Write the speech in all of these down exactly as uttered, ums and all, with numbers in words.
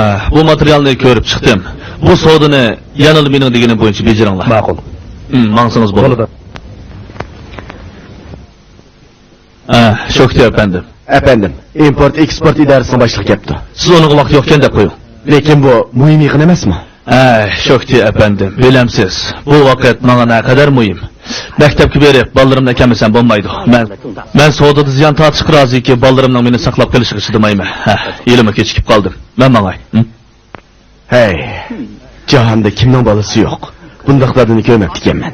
ئە، بۇ ماتېرىيالنى كۆرۈپ چىقتىم. بۇ سودىنى يەنىلا مېنىڭ دېگىنىم بويىچە بېجىرىڭلار. ماقۇل. ھىم، ماڭسىڭىز بولىدۇ. بولىدۇ. ئە، شوكتى ئەپەندىم. ئەپەندىم، ئىمپورت ئېكسپورت ئىدارىسىنىڭ باشلىقى كەپتۇ. سىز ئۇنىڭغا ۋاقتى يوقكەن دەپ قويۇڭ. لېكىن بۇ مۇھىم يىغىن ئەمەسمۇ؟ ئە، شوكتى ئەپەندىم، بىلەمسىز، بۇ ۋاقىت ماڭا نەقەدەر مۇھىم. مەكتەپكە بېرىپ، بالىلىرىمنى ئەكەلمىسەم بولمايدۇ. مەن، مەن سودىدا زىيان تارتىشقا رازىكى، بالىلىرىمنىڭ مېنى ساقلاپ قېلىشىغا چىدىمايمەن. ھە، ھېلىمۇ كېچىكىپ قالدىم. مەن ماڭاي. ھىم؟ ھەي، جاھاندا كىمنىڭ بالىسى يوق؟ بۇنداقلاردىن كۆرمەپتىكەنمەن.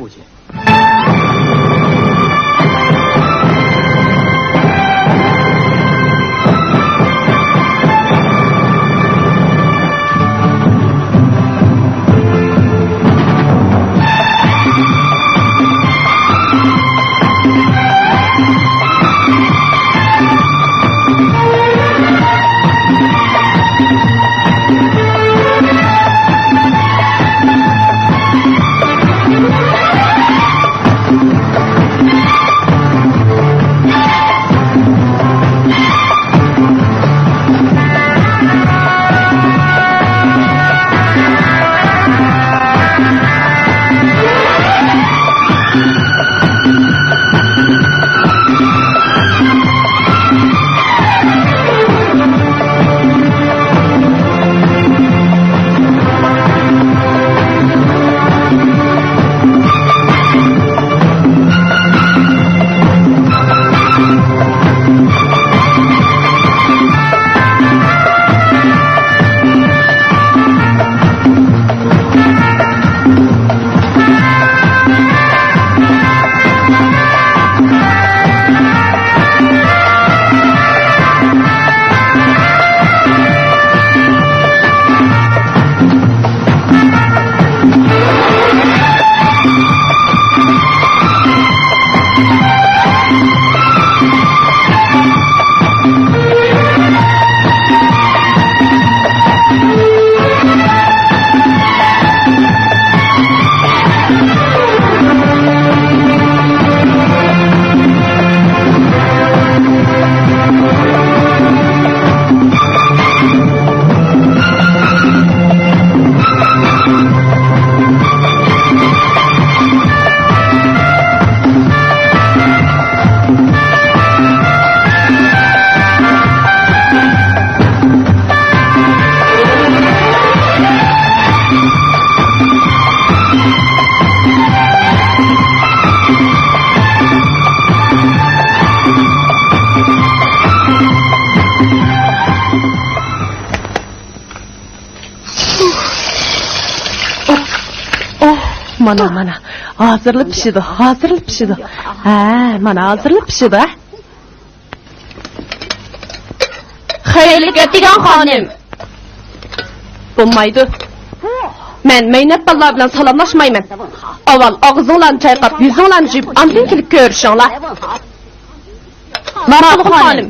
ئوھ، مانا، مانا. ھازىرلا پىشىدۇ، ھازىرلا پىشىدۇ. ھە، مانا ھازىرلا پىشىدۇ، ھە. خەيرلىك ئەتىگەن خانىم. بولمايدۇ. مەن مەينەت بالىلار بىلەن سالاملاشمايمەن. ئاۋۋال ئاغزىڭلارنى چايقاپ، يۈزۈڭلارنى يۇيۇپ، ئاندىن كېلىپ كۆرۈشۈڭلار. ماقۇل خانىم.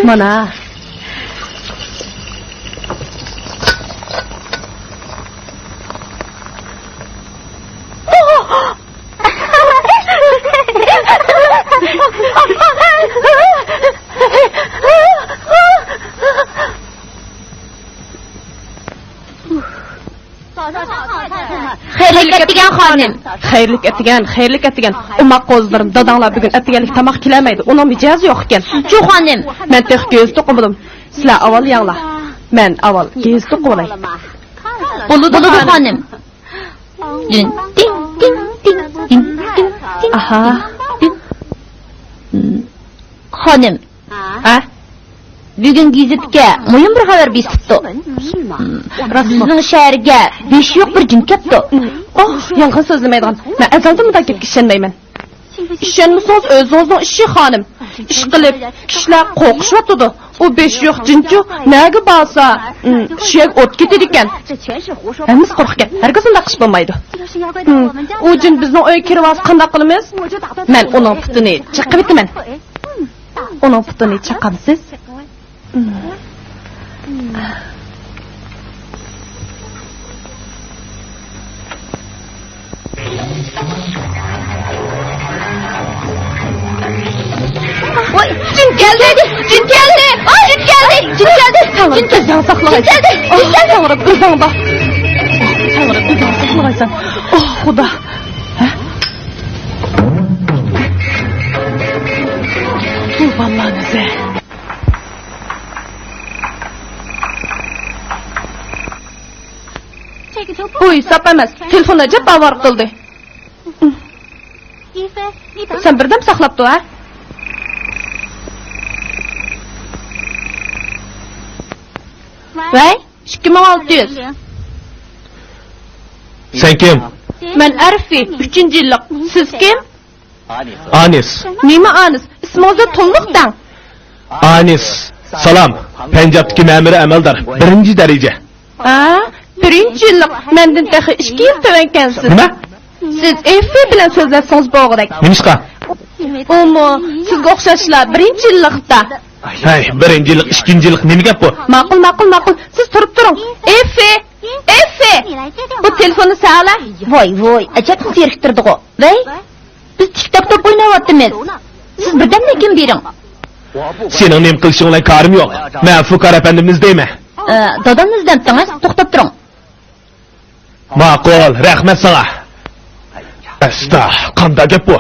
مانا. خەيرلىك ئەتىگەن خانىم. خەيرلىك ئەتىگەن، خەيرلىك ئەتىگەن. ئوماق قوزىلىرىم، داداڭلار بۈگۈن ئەتىگەنلىك تاماق كېلەلمەيدۇ. ئۇنىڭ مىجەزى يوق ئىكەن. چۇ خانىم. مەن تېخى كۆزىتىپ قويمىدىم. سىلەر ئاۋۋال يەڭلار. مەن ئاۋۋال گېزىت ئوقۇۋالاي. بولىدۇ، بولىدۇ خانىم. خانىم. دىن، دىن، دىن، دىن، دىن، دىن، دىن. ئاھا. دىن. خانىم. ھە؟ بۈگۈن گېزىتكە مۇھىم بىر خەۋەر بېسىپتۇ. راستمۇ؟ بىزنىڭ شەھەرگە بېشى يوق بىر جىن كەپتۇ. ئوھ، يالغان سۆزلىمەيدىغان. مەن ئەزەلدىن بۇنداق گەپكە ئىشەنمەيمەن. ئىشەنمىسىڭىز ئۆزىڭىزنىڭ ئىشى، خانىم. ئىشقىلىپ كىشىلەر قورقۇشۇۋاتىدۇ. ئۇ بېشى يوق جىنچۇ نەگە بارسا، ئىم، شۇ يەرگە ئوت كېتىدىكەن. ھەممىسى قۇرۇق گەپ. ھەرگىز ئۇنداق ئىش بولمايدۇ. ئىم، ئۇ جىن بىزنىڭ ئۆيگە كىرىۋالسا قانداق قىلىمىز؟ مەن ئۇنىڭ پۇتىنى چېقىۋېتىمەن. ئۇنىڭ پۇتىنى چاقامسىز؟ ئىم. كەلدى! جىن كەلدى! جىن كەلدى! جىن كەلدى! جىن كەلدى! جىن كەلدى! جىن كەلدى! تەڭرىم، ئۆزۈڭ بار! تەڭرىم، ئۆزۈڭ ساقلىغايسەن! ئوھ، خۇدا! ھە؟ بۇ بالىلارنى سەن. بۇ ھېساب ئەمەس، تېلېفون ئەجەب ئاۋارە قىلدى. سەن بىردەم ساقلاپ تۇر، ھە؟ ۋەي، ئىككى مىڭ ئالتە يۈز. سەن كىم؟ مەن ئەرفى، ئۈچىنچى يىللىق. سىز كىم؟ ئانىس. نېمە ئانىس؟ ئىسمىڭىزدا تولۇق دەڭ. ئانىس، سالام. پەنجابتىكى مەمۇرىي ئەمەلدار، بىرىنچى دەرىجە. ھە؟ بىرىنچى يىللىق، مەندىن تېخى ئىككى يىل تۆۋەنكەنسىز. نېمە؟ سىز ئېففى بىلەن سۆزلەشسىڭىز بولغۇدەك. نېمىشقا؟ ئۇمۇ سىزگە ئوخشاشلا بىرىنچى يىللىقتا. ھەي، بىرىنچى يىللىق، ئىككىنچى يىللىق نېمە گەپ بۇ؟ ماقۇل، ماقۇل، ماقۇل. سىز تۇرۇپ تۇرۇڭ. ئېففى! ئېففى! بۇ تېلېفوننى سەن ئالا. ۋاي، ۋاي، ئەجەبمۇ زېرىكتۈرىدىغۇ. ۋەي، بىز تىك تاك توپ ئويناۋاتىمىز. سىز بىردەمدىن كېيىن بېرىڭ. سېنىڭ نېمە قىلىشىڭ بىلەن كارىم يوق. مەن فۇكار ئەپەندىمنى ئىزدەيمەن. ئە، دادامنى ئىزدەمتىڭىز؟ توختاپ تۇرۇڭ. ماقۇل، رەھمەت ساڭا. ئەستا، قانداق گەپ بۇ؟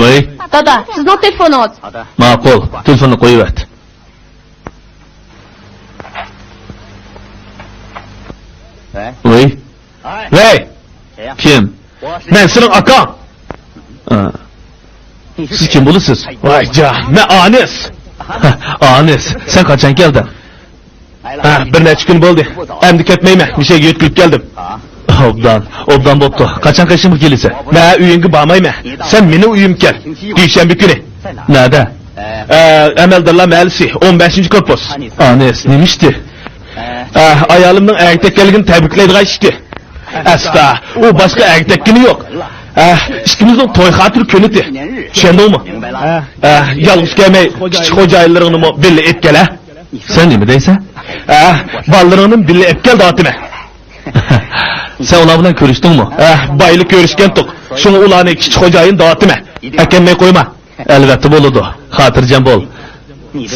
ۋەي. دادا، سىزنىڭ تېلېفونىڭىز. ماقۇل، تېلېفوننى قويۇۋەت. ۋەي. ۋەي. كىم؟ مەن سېنىڭ ئاكاڭ. ئا. سىز كىم بولىسىز؟ ۋاي جان، مەن ئانىس. ئانىس، سەن قاچان كەلدىڭ؟ ھە، بىر نەچچە كۈن بولدى. ئەمدى كەتمەيمەن، مۇشۇ يەرگە يۆتكىلىپ كەلدىم. ئوبدان، ئوبدان بوپتۇ. قاچان قېشىمغا كېلىسەن؟ مەن ئۆيۈڭگە بارمايمەن. سەن مېنىڭ ئۆيۈمگە كەل. دۈشەنبە كۈنى. نەدە؟ ئە، ئەمەلدارلار مەھەللىسى، ئون بەشىنچى كورپۇس. ئانىس، نېمە ئىشتى؟ ئە، ئايالىمنىڭ ئەگدەككەنلىكىنى تەبرىكلەيدىغان ئىشتى. ئەستا، ئۇ باشقا ئەگدەككىنى يوق. ئە، ئىككىمىزنىڭ توي خاتىرە كۆنىتى. چۈشەندىڭمۇ؟ ئە، يالغۇز كەلمەي، كىچىك خوجايىنلىرىڭنىمۇ بىللە ئېلىپ كەل، ھە؟ سەن نېمە دەيسەن؟ ئە، بالىلىرىڭنىمۇ بىللە ئېلىپ كەل دەۋاتىمەن. سەن ئۇلار بىلەن كۆرۈشتۈڭمۇ؟ ئە، بايىلا كۆرۈشكەنتۇق. شۇڭا ئۇلارنى كىچىك خوجايىن دەۋاتىمەن. ئەكەلمەي قويما. ئەلۋەتتە بولىدۇ. خاتىرجەم بول.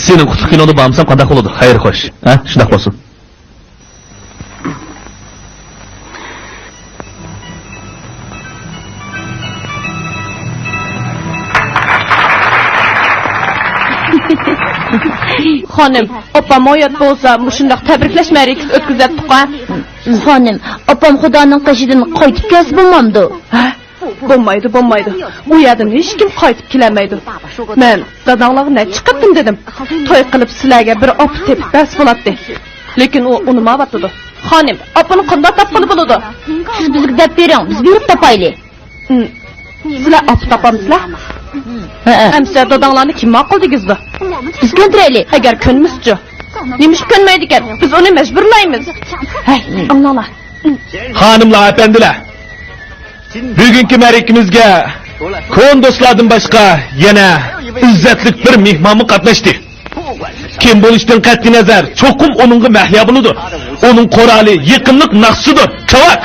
سېنىڭ قۇتلۇق كۈنۈڭدە بارمىسام قانداق بولىدۇ؟ خەير خوش. ھە؟ شۇنداق بولسۇن. خانىم، ئاپام ھايات بولسا مۇشۇنداق تەبرىكلەش مەرىكىسى ئۆتكۈزەتتۇق-ھە. خانىم، ئاپام خۇدانىڭ قېشىدىن قايتىپ كەلسە بولمامدۇ؟ ھە؟ بولمايدۇ، بولمايدۇ. ئۇ يەردىن ھېچكىم قايتىپ كېلەلمەيدۇ. مەن داداڭلارغا نەچچە قېتىم دېدىم. توي قىلىپ سىلەرگە بىر ئاپا تېپىپ بەرسە بولاتتى. لېكىن ئۇ ئۇنىماۋاتىدۇ. خانىم، ئاپىنى قانداق تاپقىلى بولىدۇ؟ سىز بىزگە دەپ بېرىڭ، بىز بېرىپ تاپايلى. ھىم. سىلەر ئاپا تاپامسىلەر؟ ھەئە. ئەمسە داداڭلارنى كىم ماقۇل دېگۈزىدۇ؟ بىز كۆندۈرەيلى. ئەگەر كۆنمىسىچۇ؟ نېمىشقا كۆنمەيدىكەن؟ بىز ئۇنى مەجبۇرلايمىز. ھەي، ئاڭلاڭلار. خانىملار، ئەپەندىلەر، بۈگۈنكى مەرىكىمىزگە كونا دوستلاردىن باشقا يەنە ئىززەتلىك بىر مېھمانمۇ قاتناشتى. كىم بولۇشىدىن قەتئىينەزەر، چوقۇم ئۇنىڭغا مەھلىيا بولىدۇ. ئۇنىڭ قورالى يېقىملىق ناخشىسىدۇر. چاۋاك!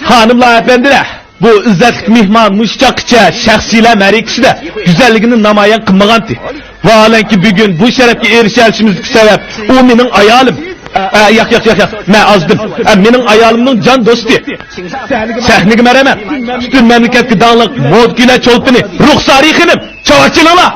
خانىملار، ئەپەندىلەر، بۇ ئىززەتلىك مېھمان مۇشۇ چاغقىچە شەخسىيلەر مەرىكىسىدە گۈزەللىكىنى نامايان قىلمىغانتى. ۋاھالەنكى، بۈگۈن بۇ شەرەپكە ئېرىشەلىشىمىزدىكى سەۋەب، ئۇ مېنىڭ ئايالىم. ئە، ياق، ياق، ياق، ياق، مەن ئازدىم. ئە، مېنىڭ ئايالىمنىڭ جان دوستى. سەھنىگە مەرھەمەت. پۈتۈن مەملىكەتكە داڭلىق مودا كىيىملەر چولپىنى رۇخسارى خېنىم. چاۋاك چېلىڭلار.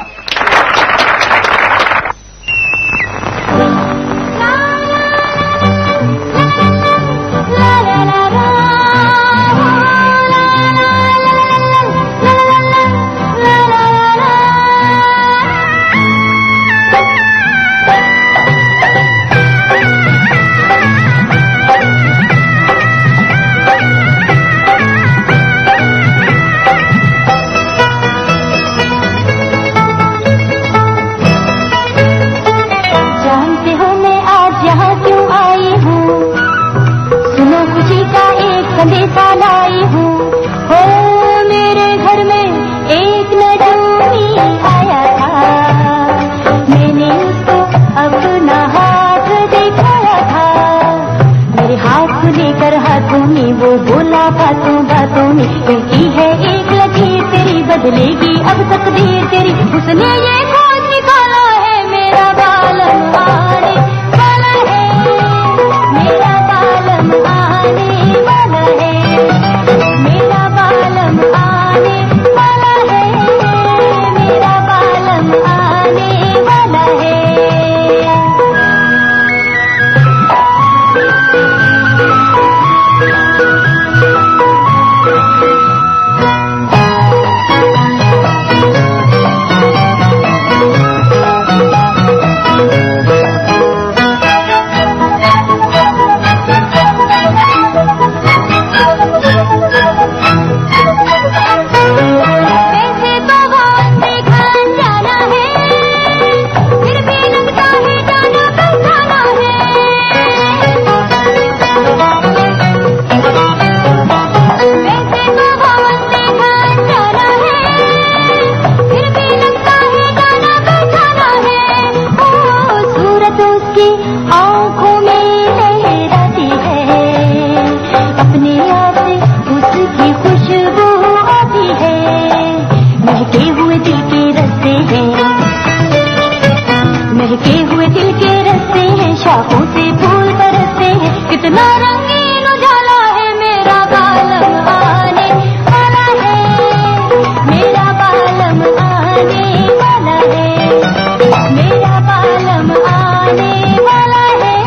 कहती है एक लकीर तेरी, बदलेगी अब तकदीर तेरी। उसने ये खोज निकाला है, मेरा बालम आने वाला है, मेरा बालम आने वाला है, मेरा बालम आने वाला है, मेरा बालम आने वाला है। आंखों में लहराती है, अपने आप से उसकी खुशबू आती है। महके हुए दिल के रस्ते हैं, महके हुए दिल के रस्ते हैं, शाखों से फूल बरसते हैं। कितना रंगीन उजाला है, मेरा बालम आने वाला है, मेरा बालम आने वाला है, मेरा बालम आने वाला है,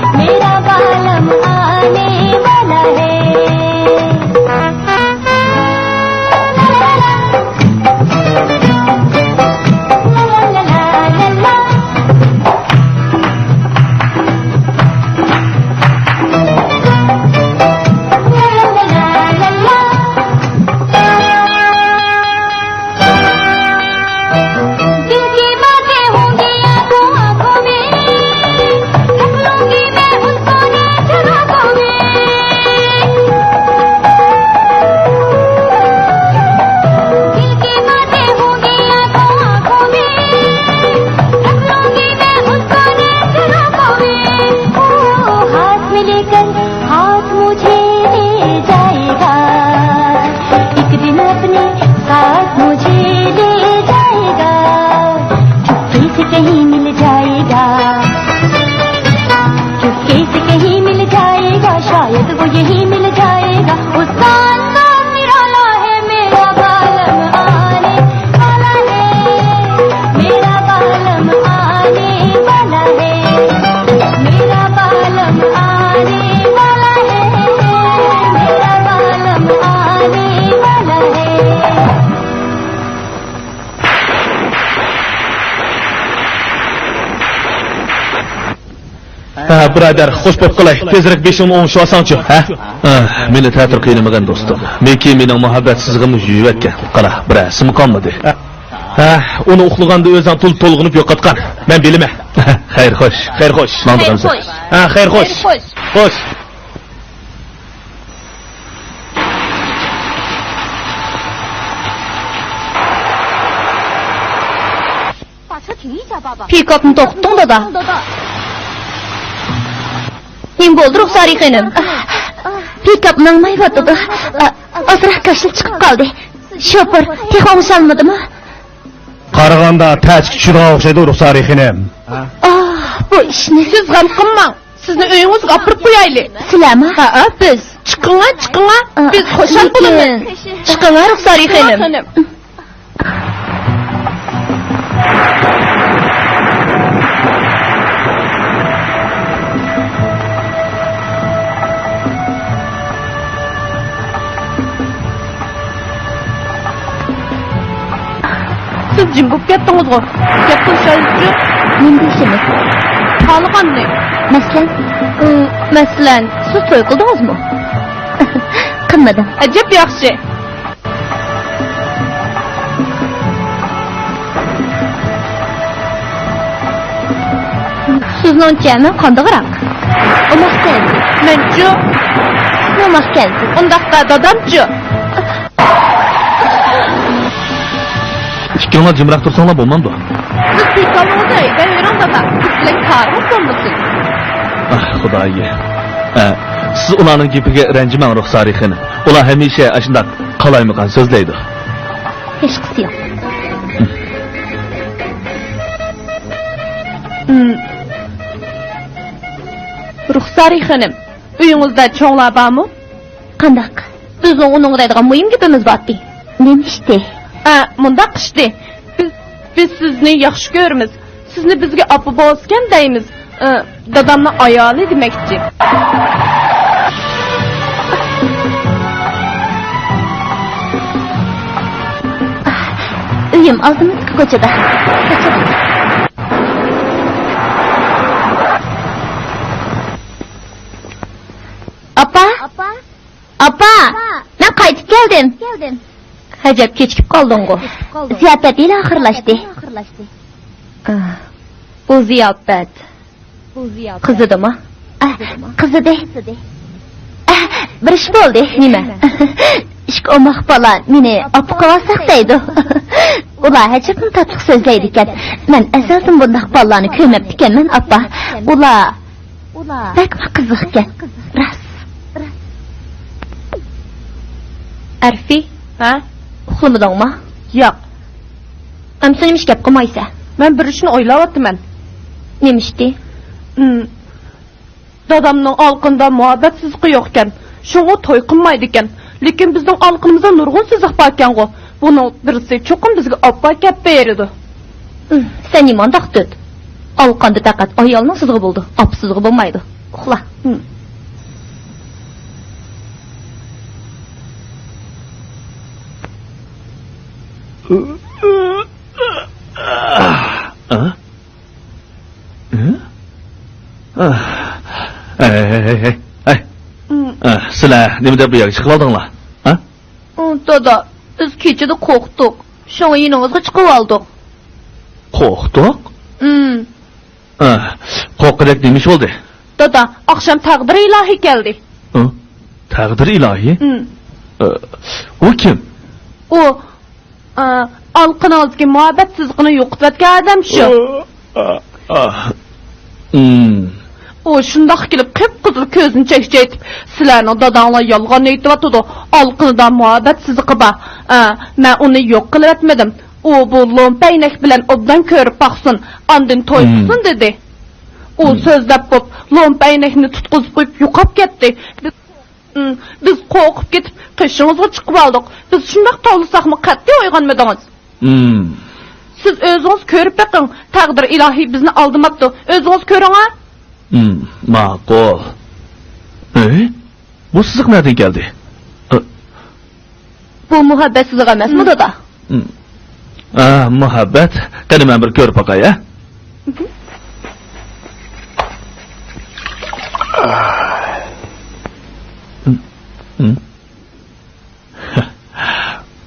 मेरा बालम आने वाला है। हाथ मुझे ले जाएगा, एक दिन अपने साथ मुझे ले जाएगा, चुपके से कहीं मिल जाएगा, चुपके से कहीं मिल जाएगा, शायद वो यही मिल जाएगा। उसका अंदाज निराला है, मेरा बालम आने वाला है, मेरा बालम आने वाला है, मेरा बालम आने वाला है, मेरा बालम आने वाला है। ھە، بۇرادەر، خوش بولۇپ قالاي. تېزرەك بېشىڭنى ئوڭشىۋالساڭچۇ، ھە؟ ئاھ، مېنى تەتۈر قىينىمىغىن، دوستۇم. مېكى مېنىڭ مۇھەببەت سىزىقىمنى يۇيۇۋەتكەن. قارا، بىر ھەسسىمۇ قالمىدى. ھە، ئۇنى ئۇخلىغاندا ئۆزۈڭ تول-، تولغىنىپ يوقاتقان. مەن بىلىمەن. خەير خوش. خەير خوش. ماڭدىغانسىز. ھە، خەير خوش. خوش. پىكاپنى توختىتىڭ، دادا. نېمە بولدى، رۇخسارى خېنىم؟ پىكاپ ماڭمايۋاتىدۇ. ئازراق كاشىلى چىقىپ قالدى. شوپۇر تېخى ئوڭشالمىدىمۇ؟ قارىغاندا تەسكە چۈشىدىغان ئوخشايدۇ، رۇخسارى خېنىم. ئاھ، بۇ ئىشنى. سىز غەم قىلماڭ. سىزنى ئۆيىڭىزگە ئاپىرىپ قويايلى. سىلەرمۇ؟ ھەئە، بىز. چىقىڭا، چىقىڭا. بىز خۇشال بولىمىز. چىقىڭا، رۇخسارى خېنىم. سىز جىم بولۇپ كەتتىڭىزغۇ؟ گەپ قىلىشايلىچۇ؟ نېمە دېيىشىمىز؟ خالىغاننى. مەسىلەن؟ ئى، مەسىلەن، سىز توي قىلدىڭىزمۇ؟ قىلمىدىم. ئەجەب ياخشى. سىزنىڭچە مەن قانداقراق؟ ئۇ ماس كەلدى. مەنچۇ؟ سىزمۇ ماس كەلدى. ئۇنداقتا دادامچۇ؟ ئىككىڭلار جىمراق تۇرساڭلار بولمامدۇ؟ سىز پىكاپىڭىزنى ھەيدەۋېرىڭ، دادا. سىز بىلەن كارىمىز بولمىسۇن. ئاھ، خۇدايىم. ئە، سىز ئۇلارنىڭ گېپىگە رەنجىمەڭ، رۇخسارى خېنىم. ئۇلار ھەمىشە ئاشۇنداق قالايمىقان سۆزلەيدۇ. ھېچقىسى يوق. ھىم. رۇخسارى خېنىم، ئۆيىڭىزدە چوڭلار بارمۇ؟ قانداق؟ بىزنىڭ ئۇنىڭغا دەيدىغان مۇھىم گېپىمىز بارتى. نېمە ئىشتى؟ ئە، مۇنداق ئىشتى. بىز، بىز سىزنى ياخشى كۆرىمىز. سىزنى بىزگە ئاپا بولسىكەن دەيمىز. ئە، دادامنىڭ ئايالى دېمەكچى. ئۆيۈم ئالدىمىزدىكى كوچىدا. ئاپا! ئاپا! ئاپا! ئاپا! مەن قايتىپ كەلدىم. كەلدىم. ئەجەب كېچىكىپ قالدىڭغۇ. زىياپەت ھېلى ئاخىرلاشتى. ئاھ، بۇ زىياپەت. بۇ زىياپەت. قىزىدىمۇ؟ ئاھ، قىزىدى. ئاھ، بىر ئىش بولدى. نېمە؟ ئىككى ئوماق بالا مېنى ئاپا قىلىۋالساق دەيدۇ. ئۇلار ئەجەبمۇ تاتلىق سۆزلەيدىكەن. مەن ئەزەلدىن بۇنداق بالىلارنى كۆرمەپتىكەنمەن، ئاپا. ئۇلار ئۇلار بەكمۇ قىزىقكەن. راست. ئەرفى؟ ھە؟ ئۇخلىمىدىڭما؟ ياق. ئەمسە نېمە ئىش گەپ قىلمايسەن؟ مەن بىر ئىشنى ئويلاۋاتىمەن. نېمە ئىشتى؟ ھىم. دادامنىڭ ئالىقىنىدا مۇھەببەت سىزىقى يوقكەن. شۇڭا توي قىلمايدىكەن. لېكىن بىزنىڭ ئالىقىنىمىزدا نۇرغۇن سىزىق باركەنغۇ. بۇنىڭ بىرسى چوقۇم بىزگە ئاپا كەپ بېرىدۇ. ھىم، سەن نېمانداق تۆت؟ ئالىقاندا پەقەت ئايالنىڭ سىزىقى بولىدۇ، ئاپا سىزىقى بولمايدۇ. ئۇخلا. ھىم. ھە؟ ھە؟ ھە؟ ھەي، ھەي، ھەي، ھەي، ھەي. ھىم. ھە، سىلەر نېمە دەپ بۇ يەرگە چىقىۋالدىڭلار؟ ھە؟ ئۇ، دادا، بىز كېچىدە قورقتۇق. شۇڭا يېنىڭىزغا چىقىۋالدۇق. قورقتۇق؟ ھىم. ئە، قورققۇدەك نېمە ئىش بولدى؟ دادا، ئاخشام تەقدىر ئىلاھى كەلدى. ھە؟ تەقدىر ئىلاھى؟ ھىم. ئە، ئۇ كىم؟ ئۇ، ئە، ئالىقىنىڭىزدىكى مۇھەببەت سىزىقىنى يوقىتىۋەتكەن ئادەم شۇ. ئە، ئە، ئە. ھىم. ئۇ شۇنداق كېلىپ، قىپقىزىل كۆزىنى چەكچەيتىپ، سىلەرنىڭ داداڭلار يالغان ئېيتىۋاتىدۇ، ئالىقىنىدا مۇھەببەت سىزىقى بار. ئە، مەن ئۇنى يوق قىلىۋەتمىدىم. ئۇ بۇ لومپەينەك بىلەن ئوبدان كۆرۈپ باقسۇن، ئاندىن توي قىلسۇن دېدى. ئۇ سۆزلەپ بوپ، لومپەينەكنى تۇتقۇزۇپ قويۇپ يوقاپ كەتتى. بىز، بىز قورقۇپ كېتىپ، قېشىڭىزغا چىقىۋالدۇق. بىز شۇنداق توۋلىساقمۇ، قەتئىي ئويغانمىدىڭىز. سىز ئۆزىڭىز كۆرۈپ بېقىڭ، تەقدىر ئىلاھى بىزنى ئالدىماپتۇ. ئۆزىڭىز كۆرۈڭ ھە. ماقۇل. ئەي، بۇ سىزىق نەدىن كەلدى؟ ئە، بۇ مۇھەببەت سىزىق ئەمەسمۇ، دادا؟ ھە، مۇھەببەت. قېنى، مەن بىر كۆرۈپ باقاي، ھە؟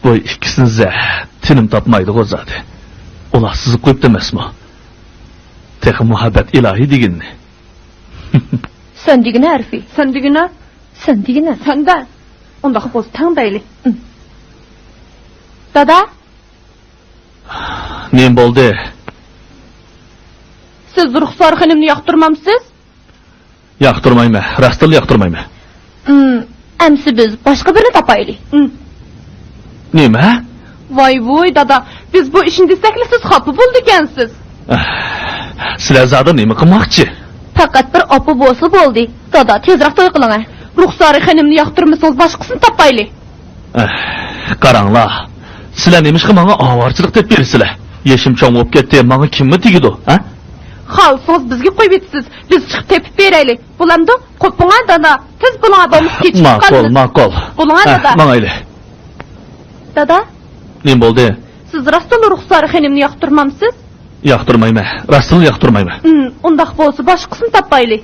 بۇ ئىككىسىنى زەھەر، تىنىم تاپمايدىغۇ زادى. ئۇلار سىزىپ قويۇپتۇ ئەمەسمۇ؟ تېخى مۇھەببەت ئىلاھى دېگىنىنى. سەن دېگىنە، ئەرفى. سەن دېگىنە. سەن دېگىنە. سەندە. ئۇنداق بولسا تەڭ دەيلى. دادا. نېمە بولدى؟ سىز رۇخسار خېنىمنى ياقتۇرمامسىز؟ ياقتۇرمايمەن، راستتىنلا ياقتۇرمايمەن. ئەمسە بىز باشقا بىرنى تاپايلى. نېمە؟ ۋاي ۋۇي دادا، بىز بۇ ئىشنى دېسەكلا سىز خاپا بولىدىكەنسىز. ئەھ، سىلەر زادى نېمە قىلماقچى؟ پەقەت بىر ئاپا بولسا بولدى. دادا، تېزراق توي قىلىڭە. رۇخسارى خېنىمنى ياقتۇرمىسىڭىز باشقىسىنى تاپايلى. ئەھ، قاراڭلار، سىلەر نېمىشقا ماڭا ئاۋارىچىلىك دەپ بېرىسىلەر؟ يېشىم چوڭ بولۇپ كەتتى، ماڭا كىممۇ تېگىدۇ، ھە؟ خالىسىڭىز بىزگە قويۇۋېتىسىز، بىز چىقىپ تېپىپ بېرەيلى. بولامدۇ؟ قوپۇڭا دادا، تېز بولۇڭا، بولمىسا كېچىكىپ قالىمىز. ماقۇل، ماقۇل. بولۇڭا دادا. ماڭايلى. دادا. نېمە بولدى؟ سىز راستتىنلا رۇخسار خېنىمنى ياقتۇرمامسىز؟ ياقتۇرمايمەن، راستتىنلا ياقتۇرمايمەن. ئۇنداق بولسا باشقىسىنى تاپايلى.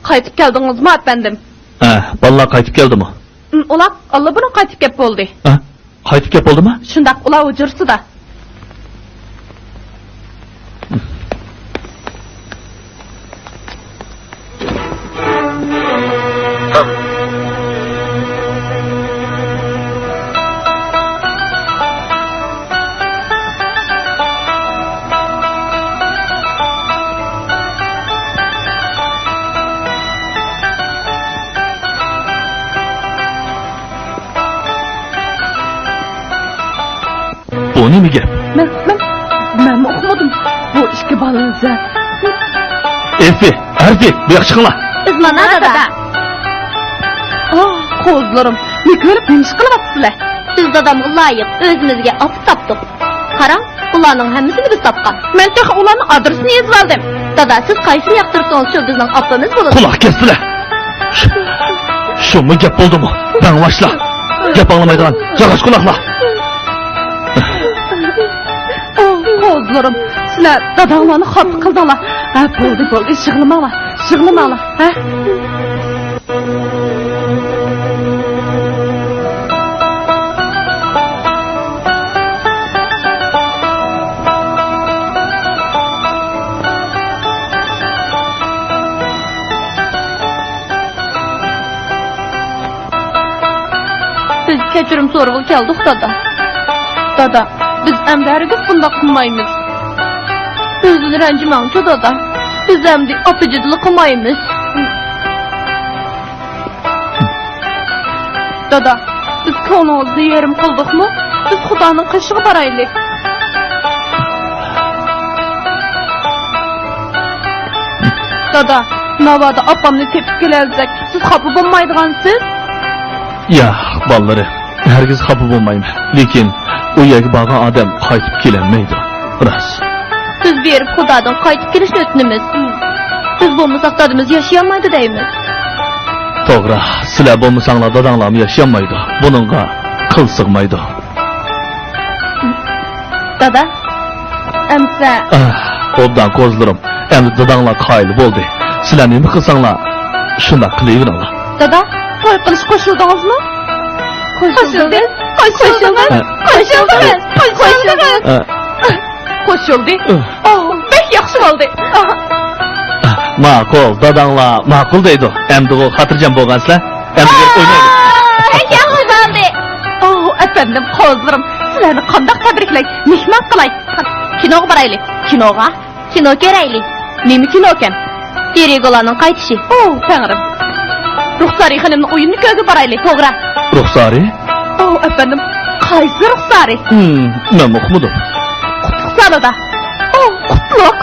قايتىپ كەلدىڭىزمۇ، ئەپەندىم؟ ھە، بالىلار قايتىپ كەلدىمۇ؟ ئۇلار ئاللىبۇرۇن قايتىپ كەپ بولدى. ھە؟ قايتىپ كەپ بولدىمۇ؟ شۇنداق، ئۇلار ھۇجرىسىدا. بۇ نېمە گەپ؟ مەن، مەن، مەنمۇ ئۇقمىدىم. بۇ ئىككى بالىنى. ئېفى، ئەرزى، بۇ ياققا چىقىڭلار. بىز مانا، دادا. ئاھ، قوزىلىرىم، نېمە كۆرۈپ، نېمە ئىش قىلىۋاتىسىلەر؟ بىز دادامغا لايىق ئۆزىمىزگە ئاپا تاپتۇق. قاراڭ، ئۇلارنىڭ ھەممىسىنى بىز تاپقان. مەن تېخى ئۇلارنىڭ ئادرېسىنى يېزىۋالدىم. دادا، سىز قايسىنى ياقتۇرسىڭىز، شۇ بىزنىڭ ئاپىمىز بولىدۇ. قۇلاق كەستىلە. شۇ، شۇمۇ گەپ بولدىمۇ؟ بەڭباشلار. گەپ ئاڭلىمايدىغان ياغاچ قۇلاقلار. ئوھ، قوزىلىرىم، سىلەر داداڭلارنى خاپا قىلدىڭلار. ھە، بولدى، بولدى، يىغلىماڭلار، يىغلىماڭلار، ھە؟ بىز كەچۈرۈم سورىغىلى كەلدۇق، دادا. دادا، بىز ئەمدى ھەرگىز بۇنداق قىلمايمىز. ئۆزىنى رەنجىمەڭچۇ، دادا. بىز ئەمدى ئاپا-جىدىلىق قىلمايمىز. دادا، بىز كۆڭلىڭىزنى يېرىم قىلدۇقمۇ؟ بىز خۇدانىڭ قېشىغا بارايلى. دادا، ناۋادا ئاپامنى تېپىپ كېلەلىسەك، سىز خاپا بولمايدىغانسىز؟ ياق، بالىلىرىم، ھەرگىز خاپا بولمايمەن. لېكىن ئۇ يەرگە بارغان ئادەم قايتىپ كېلەلمەيدۇ. راست. بىز بېرىپ خۇدادىن قايتىپ كېلىشنى ئۆتۈنىمىز. بىز بولمىساق دادىمىز ياشىيالمايدۇ دەيمىز. توغرا، سىلەر بولمىساڭلار داداڭلارمۇ ياشىيالمايدۇ. بۇنىڭغا قىل سىغمايدۇ. دادا، ئەمسە. ئاھ، ئوبدان قوزىلىرىم، ئەمدى داداڭلار قايىل بولدى. سىلەر نېمە قىلساڭلار، شۇنداق قىلىۋېرىڭلار. دادا، توي قىلىشقا قوشۇلدىڭىزمۇ؟ قوشۇلدى. قوشۇلدى. قوشۇلدى. قوشۇلدى. قوشۇلدى. قوشۇلدى. ئاھ. ئوھ، بەك ياخشى بولدى. ئاھ. ماقۇل، داداڭلار ماقۇل دەيدۇ. ئەمدىغۇ خاتىرجەم بولغانسىلەر. ئەمدى بېرىپ ئوينايلى. ئاھ، بەك ياخشى بولدى. ئوھ، ئەپەندىم، قوزىلىرىم، سىلەرنى قانداق تەبرىكلەي؟ نېمە قىلاي؟ كىنوغا بارايلى. كىنوغا؟ كىنو كۆرەيلى. نېمە كىنوكەن؟ دىيېگولارنىڭ قايتىشى. ئوھ، تەڭرىم. رۇخسارى خېنىمنىڭ ئويۇنىنى كۆرگىلى بارايلى. توغرا. رۇخسارى؟ ئوھ، ئەپەندىم، قايسى رۇخسارى؟ ھىم، مەنمۇ ئۇقمىدىم. قۇتلۇق ساڭا، دادا. ئوھ، قۇتلۇق.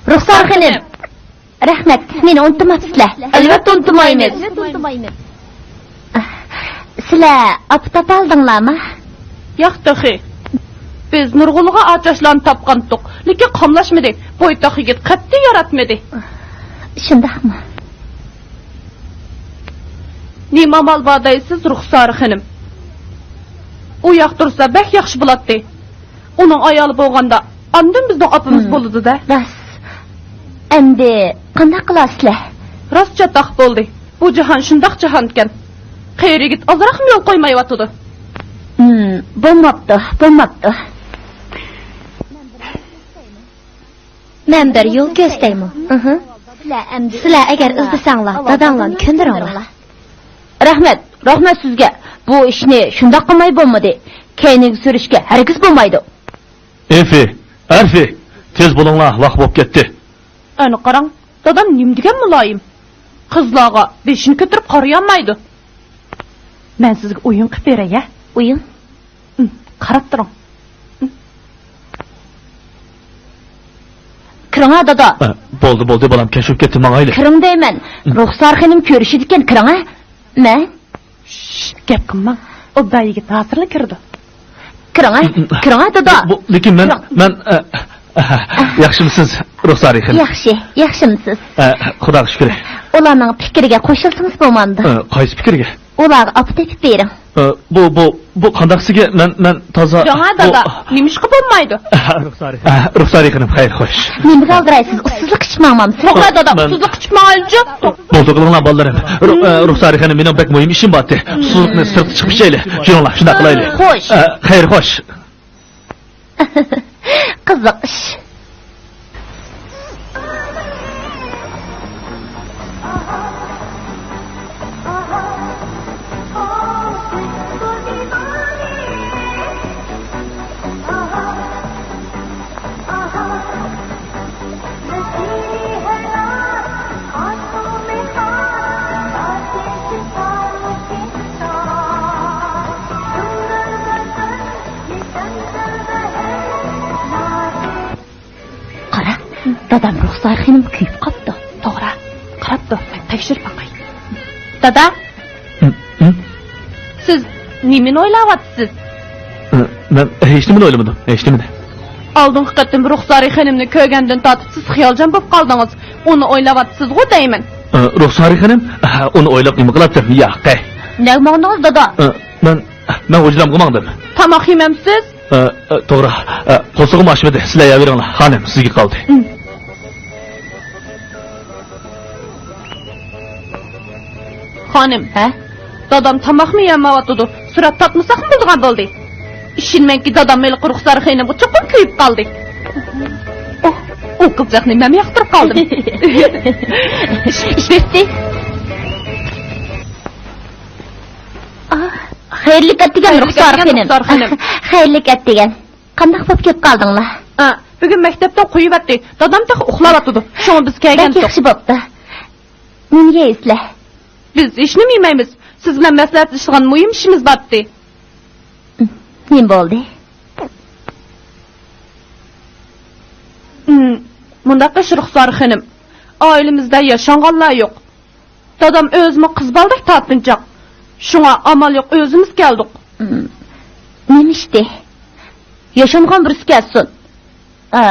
رۇخسار خېنىم، رەھمەت، مېنى ئۇنتۇماپسىزلەر. ئەلۋەتتە ئۇنتۇمايمىز. سىلەر ئاپا تاپالدىڭلارمۇ؟ ياق تېخى. بىز نۇرغۇنلىغان ئاچاشلارنى تاپقانتۇق، لېكىن قاملاشمىدى. بويتاق يىگىت قەتئىي ياراتمىدى. شۇنداقمۇ؟ نېمە ئامال بار دەيسىز، رۇخسارە خېنىم؟ ئۇ ياقتۇرسا بەك ياخشى بولاتتى. ئۇنىڭ ئايالى بولغاندا، ئاندىن بىزنىڭ ئاپىمىز بولىدۇ-دە. راست. ئەمدى قانداق قىلارسىلەر؟ راست چاتاق بولدى. بۇ جاھان شۇنداق جاھانكەن. قېرى يىگىت ئازراقمۇ يول قويمايۋاتىدۇ. ھىم، بولماپتۇ، بولماپتۇ. مەن بىر يول كۆرسىتەيمۇ؟ ئىھى. سىلەر ئەگەر ئىزدىسەڭلار، داداڭلارنى كۆندۈرۈڭلار. رەھمەت، رەھمەت سىزگە. بۇ ئىشنى شۇنداق قىلماي بولمىدى. كەينىگە سۈرۈشكە ھەرگىز بولمايدۇ. ئېفى، ئەرفى، تېز بولۇڭلار، ۋاق بولۇپ كەتتى. ئەنە قاراڭ، دادام نېمە دېگەن مۇلايىم. قىزلارغا بېشىنى كۆتۈرۈپ قارىيالمايدۇ. مەن سىزگە ئويۇن قىلىپ بېرەي، ھە؟ ئويۇن؟ ھىم، قاراپ تۇرۇڭ. ھىم. كىرىڭە، دادا. ئە، بولدى، بولدى، بالام، كەچ بولۇپ كەتتى، ماڭايلى. كىرىڭ دەيمەن. ھىم. رۇخسار خېنىم كۆرۈشىدىكەن، كىرىڭە. مەن شش، گەپ قىلماڭ. ئوبدان يىگىت ھازىرلا كىرىدۇ. كىرىڭە، كىرىڭە، دادا. بۇ، لېكىن مەن، كىرىڭ. مەن، ئە، ئە، ياخشىمۇسىز، رۇخسارى خېنىم؟ ياخشى، ياخشىمۇسىز؟ ئە، خۇداغا شۈكرى. ئۇلارنىڭ پىكرىگە قوشۇلسىڭىز بولمامدۇ؟ ئە، قايسى پىكىرگە؟ ئۇلارغا ئاپا تېپىپ بېرىڭ. ئە، بۇ، بۇ، بۇ قانداق سىزگە؟ مەن، مەن تازا. كىرىڭە، دادا. نېمىشقا بولمايدۇ؟ ئە، رۇخسارى خېنىم. ئە، رۇخسارى خېنىم، خەير، خوش. نېمىگە ئالدىرايسىز؟ ئۇسسۇزلۇق ئىچىپ ماڭمامسىز؟ توغرا، دادا، مەن ئۇسسۇزلۇق ئىچىپ ماڭايلىچۇ. بولدى قىلىڭلار، بالىلىرىم. رۇ-، ئە، رۇخسارى خېنىم، مېنىڭ بەك مۇھىم ئىشىم بارتى. سۇلۇقنى سىرتقا چىقىپ ئىچەيلى. كېلىڭلار، شۇنداق قىلايلى. خوش. ئە، خەير، خوش. قىزىق ئىش. قارا، دادام رۇخسار خېنىم كۆيۈپ قاپتۇ. توغرا، قاراپتۇ، مەن تەكشۈرۈپ باقاي. دادا، ھىم، ھىم؟ سىز نېمىنى ئويلاۋاتىسىز؟ ئە، مەن ھېچنېمىنى ئويلىمىدىم، ھېچنېمىنى. ئالدىنقى قېتىم رۇخسارى خېنىمنى كۆرگەندىن تارتىپ سىز خىيالچان بولۇپ قالدىڭىز. ئۇنى ئويلاۋاتىسىزغۇ دەيمەن. ئە، رۇخسارى خېنىم؟ ئۇنى ئويلاپ نېمە قىلاتتىم؟ ياق. نەگە ماڭدىڭىز، دادا؟ ئە، مەن، مەن ھۇجرامغا ماڭدىم. تاماق يېمەمسىز؟ ئە، ئە، توغرا. ئە، قورسىقىم ئاچمىدى. سىلەر يەۋېرىڭلار. خانىم، سىزگە قالدى. خانىم. ھە؟ دادام تاماقمۇ يېمەيۋاتىدۇ. سۈرەت تارتمىساقمۇ بولىدىغان بولدى. ئىشىنىمەنكى، دادام ھېلىقى رۇخسار خېنىمغا چوقۇم كۆيۈپ قالدى. ئۇھ، ئۇ قىزچاقنى مەنمۇ ياقتۇرۇپ قالدىم. ئىش پىشتى. خەيرلىك ئەتىگەن، رۇخسار خېنىم. خەيرلىك ئەتىگەن. قانداق بولۇپ كېلىپ قالدىڭلار؟ ئا، بۈگۈن مەكتەپتىن قويۇۋەتتى. دادام تېخى ئۇخلاۋاتىدۇ. شۇڭا بىز كەلگەنتۇق. بەك ياخشى بوپتۇ. نېمە يەيسىلەر؟ بىز ھېچنېمە يېمەيمىز. سىز بىلەن مەسلىھەتلىشىدىغان مۇھىم ئىشىمىز بارتتى. نېمە بولدى؟ مۇنداق ئىش، رۇخسار خېنىم. ئائىلىمىزدە ياشانغانلار يوق. دادام ئۆزىمۇ قىز بالىدەك تارتىنچاق. شۇڭا ئامال يوق ئۆزىمىز كەلدۇق. نېمە ئىشتى؟ ياشانغان بىرسى كەلسۇن. ئا،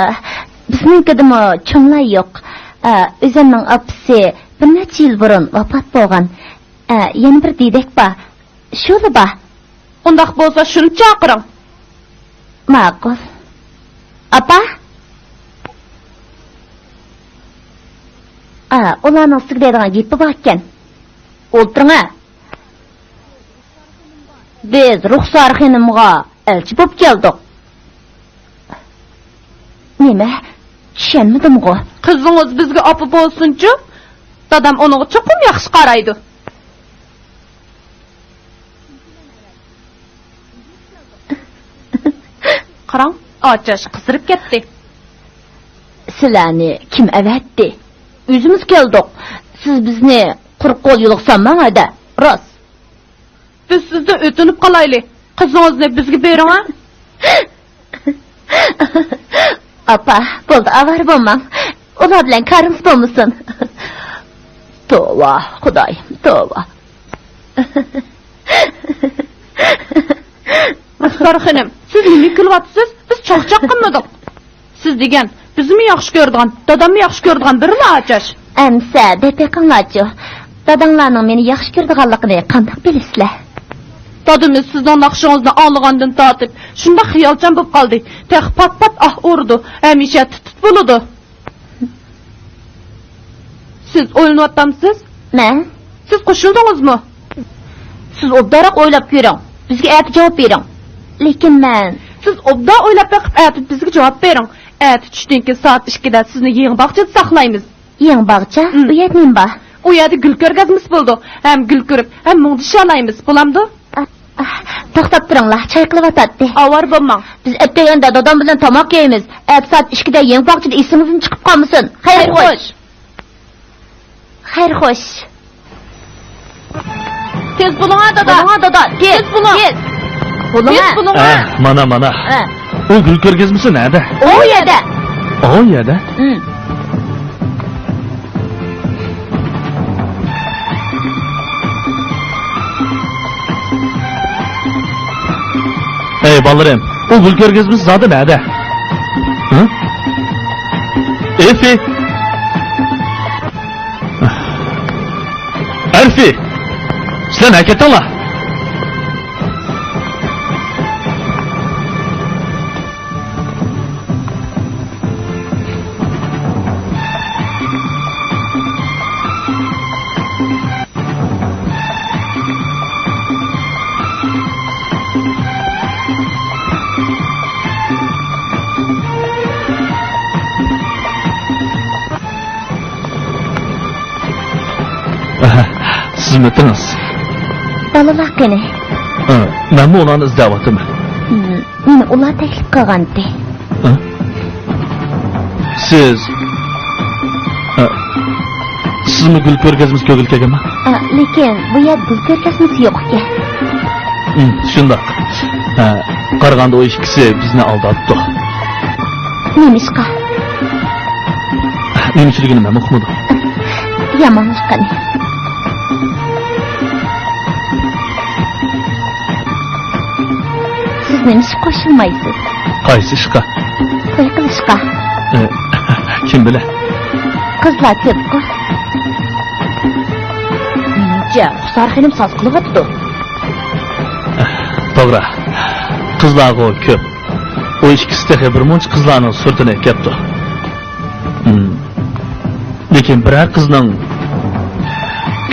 بىزنىڭكىدىمۇ چوڭلار يوق. ئا، ئۆزەمنىڭ ئاپىسى بىر نەچچە يىل بۇرۇن ۋاپات بولغان. ئا، يەنە بىر دېدەك بار. شۇلا بار. ئۇنداق بولسا شۇنى چاقىرىڭ. ماقۇل. ئاپا؟ ئا، ئۇلارنىڭ سىزگە دەيدىغان گېپى باركەن. ئولتۇرۇڭا. بىز رۇخسار خېنىمغا ئەلچى بولۇپ كەلدۇق. نېمە؟ چۈشەنمىدىمغۇ؟ قىزىڭىز بىزگە ئاپا بولسۇنچۇ، دادام ئۇنىڭغا چوقۇم ياخشى قارايدۇ. قاراڭ، ئاچاش قىزىرىپ كەتتى. سىلەرنى كىم ئەۋەتتى؟ ئۆزىمىز كەلدۇق. سىز بىزنى قۇرۇق قول يولغا سالماڭ ھەدە. راست. بىز سىزدىن ئۆتۈنۈپ قالايلى. قىزىڭىزنى بىزگە بېرىڭ ھە. ئاپا، بولدى، ئاۋارە بولماڭ. ئۇلار بىلەن كارىڭىز بولمىسۇن. توۋا، خۇدايىم، توۋا. رۇخسار خېنىم، سىز نېمە كۈلۈۋاتىسىز؟ بىز چاقچاق قىلمىدۇق. سىز دېگەن، بىزمۇ ياخشى كۆرىدىغان، داداممۇ ياخشى كۆرىدىغان بىرلا ئاچاش. ئەمسە دەپ بېقىڭلارچۇ. داداڭلارنىڭ مېنى ياخشى كۆرىدىغانلىقىنى قانداق بىلىسىلەر؟ دادىمىز سىزنىڭ ناخشىڭىزنى ئاڭلىغاندىن تارتىپ شۇنداق خىيالچان بولۇپ قالدى. تېخى پات-پات ئاھ ئۇرىدۇ، ھەمىشە تىت-تىت بولىدۇ. سىز ئويلىنىۋاتامسىز؟ مەن؟ سىز قوشۇلدىڭىزمۇ؟ سىز ئوبدانراق ئويلاپ كۆرۈڭ. بىزگە ئەتە جاۋاب بېرىڭ. لېكىن مەن. سىز ئوبدان ئويلاپ بېقىپ، ئەتە بىزگە جاۋاب بېرىڭ. ئەتە چۈشتىن كېيىن سائەت ئىككىدە سىزنى يېڭى باغچىدا ساقلايمىز. يېڭى باغچا؟ ئۇ يەردە نېمە بار؟ ئۇ يەردە گۈل كۆرگەزمىسى بولىدۇ. ھەم گۈل كۆرۈپ، ھەم مۇڭدىشالايمىز. بولامدۇ؟ ئاھ، ئاھ، توختاپ تۇرۇڭلار، چاي قىلىۋاتاتتى. ئاۋارە بولماڭ. بىز ئەتىگەندە دادام بىلەن تاماق يەيمىز. ئەتە سائەت ئىككىدە يېڭى باغچىدا ئېسىڭىزدىن چىقىپ قالمىسۇن. خەير خوش. خەير خوش. تېز بولۇڭا، دادا. بولۇڭا، دادا. تېز، تېز بولۇڭ. تېز. بولۇڭا. تېز بولۇڭا. ئە، مانا، مانا. ئە. ئۇ گۈل كۆرگەزمىسى نەدە؟ ئۇ يەردە. ئۇ يەردە؟ ھىم. ئەي بالىلىرىم، ئۇ گۈل كۆرگەزمىسى زادى نەدە؟ ھە؟ ئېفى! ئەرفى! سىلەر نەگە كەتتىڭلار؟ ئەھە، سىزمۇ ئۆتىڭىز. بالىلار قېنى؟ ھە، مەنمۇ ئۇلارنى ئىزدەۋاتىمەن. ھىم، مېنى ئۇلار تەكلىپ قىلغانتى. ھە؟ سىز، ھە، سىزمۇ گۈل كۆرگەزمىسىگە كۆرگىلى كەلگەنما؟ ھە، لېكىن بۇ يەردە گۈل كۆرگەزمىسى يوق ئىكەن. ھىم، شۇنداق. ھە، قارىغاندا ئۇ ئىككىسى بىزنى ئالداپتۇ. نېمىشقا؟ نېمىشلىكىنى مەنمۇ ئۇقمىدىم. يامانلىق قېنى. سىز نېمىشقا قوشۇلمايسىز؟ قايسى ئىشقا؟ توي قىلىشقا. ئە، كىم بىلەن؟ قىزلار كۆپكۇ. مېنىڭچە، رۇخسار خېنىم ساز قىلىۋاتىدۇ. توغرا. قىزلارغۇ كۆپ. ئۇ ئىككىسى تېخى بىر مۇنچە قىزلارنىڭ سۈرىتىنى ئەكەپتۇ. ھىم. لېكىن بىرەر قىزنىڭ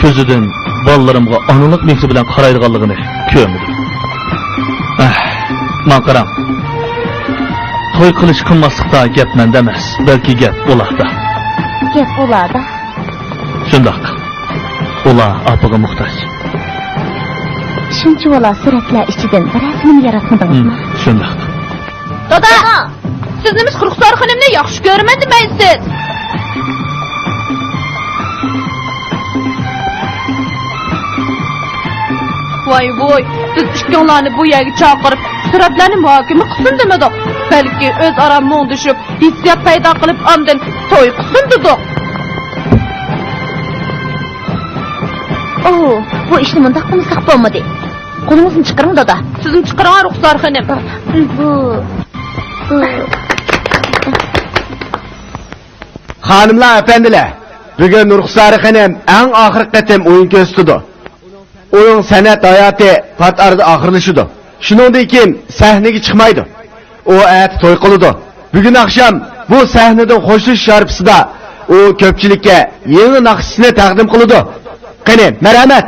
كۆزىدىن بالىلىرىمغا ئانىلىق مېھرى بىلەن قارايدىغانلىقىنى كۆرمىدىم. ئەھ، ماڭا قاراڭ. توي قىلىش قىلماسلىقتا گەپ مەندە ئەمەس، بەلكى گەپ ئۇلاردا. گەپ ئۇلاردا؟ شۇنداق. ئۇلار ئاپىغا موھتاج. شۇنچىۋالا سۈرەتلەر ئىچىدىن بىرەرسىنىمۇ ياراتمىدىڭىزمۇ؟ ھىم، شۇنداق. دادا! سىز نېمىشقا رۇخسار خېنىمنى ياخشى كۆرىمەن دېمەيسىز؟ ۋاي ۋوي، بىز ئىككىڭلارنى بۇ يەرگە چاقىرىپ، سۈرەتلەرنى مۇھاكىمە قىلسۇن دېمىدۇق. بەلكى ئۆزئارا مۇڭدىشىپ، ھېسسىيات پەيدا قىلىپ، ئاندىن توي قىلسۇن دېدۇق. ئوھ، بۇ ئىشنى مۇنداق قىلمىساق بولمىدى. قولىڭىزنى چىقىرىڭ، دادا. سىزمۇ چىقىرىڭ، رۇخسار خېنىم. بۇ، بۇ. خانىملار، ئەپەندىلەر، بۈگۈن رۇخسارە خېنىم ئەڭ ئاخىرقى قېتىم ئويۇن كۆرسىتىدۇ. ئۇنىڭ سەنئەت ھاياتى پات ئارىدا ئاخىرلىشىدۇ. شۇنىڭدىن كېيىن سەھنىگە چىقمايدۇ. ئۇ ئەتە توي قىلىدۇ. بۈگۈن ئاخشام بۇ سەھنىدىن خوشلىشىش ھارپىسىدا ئۇ كۆپچىلىككە يېڭى ناخشىسىنى تەقدىم قىلىدۇ. قېنى، مەرھەمەت!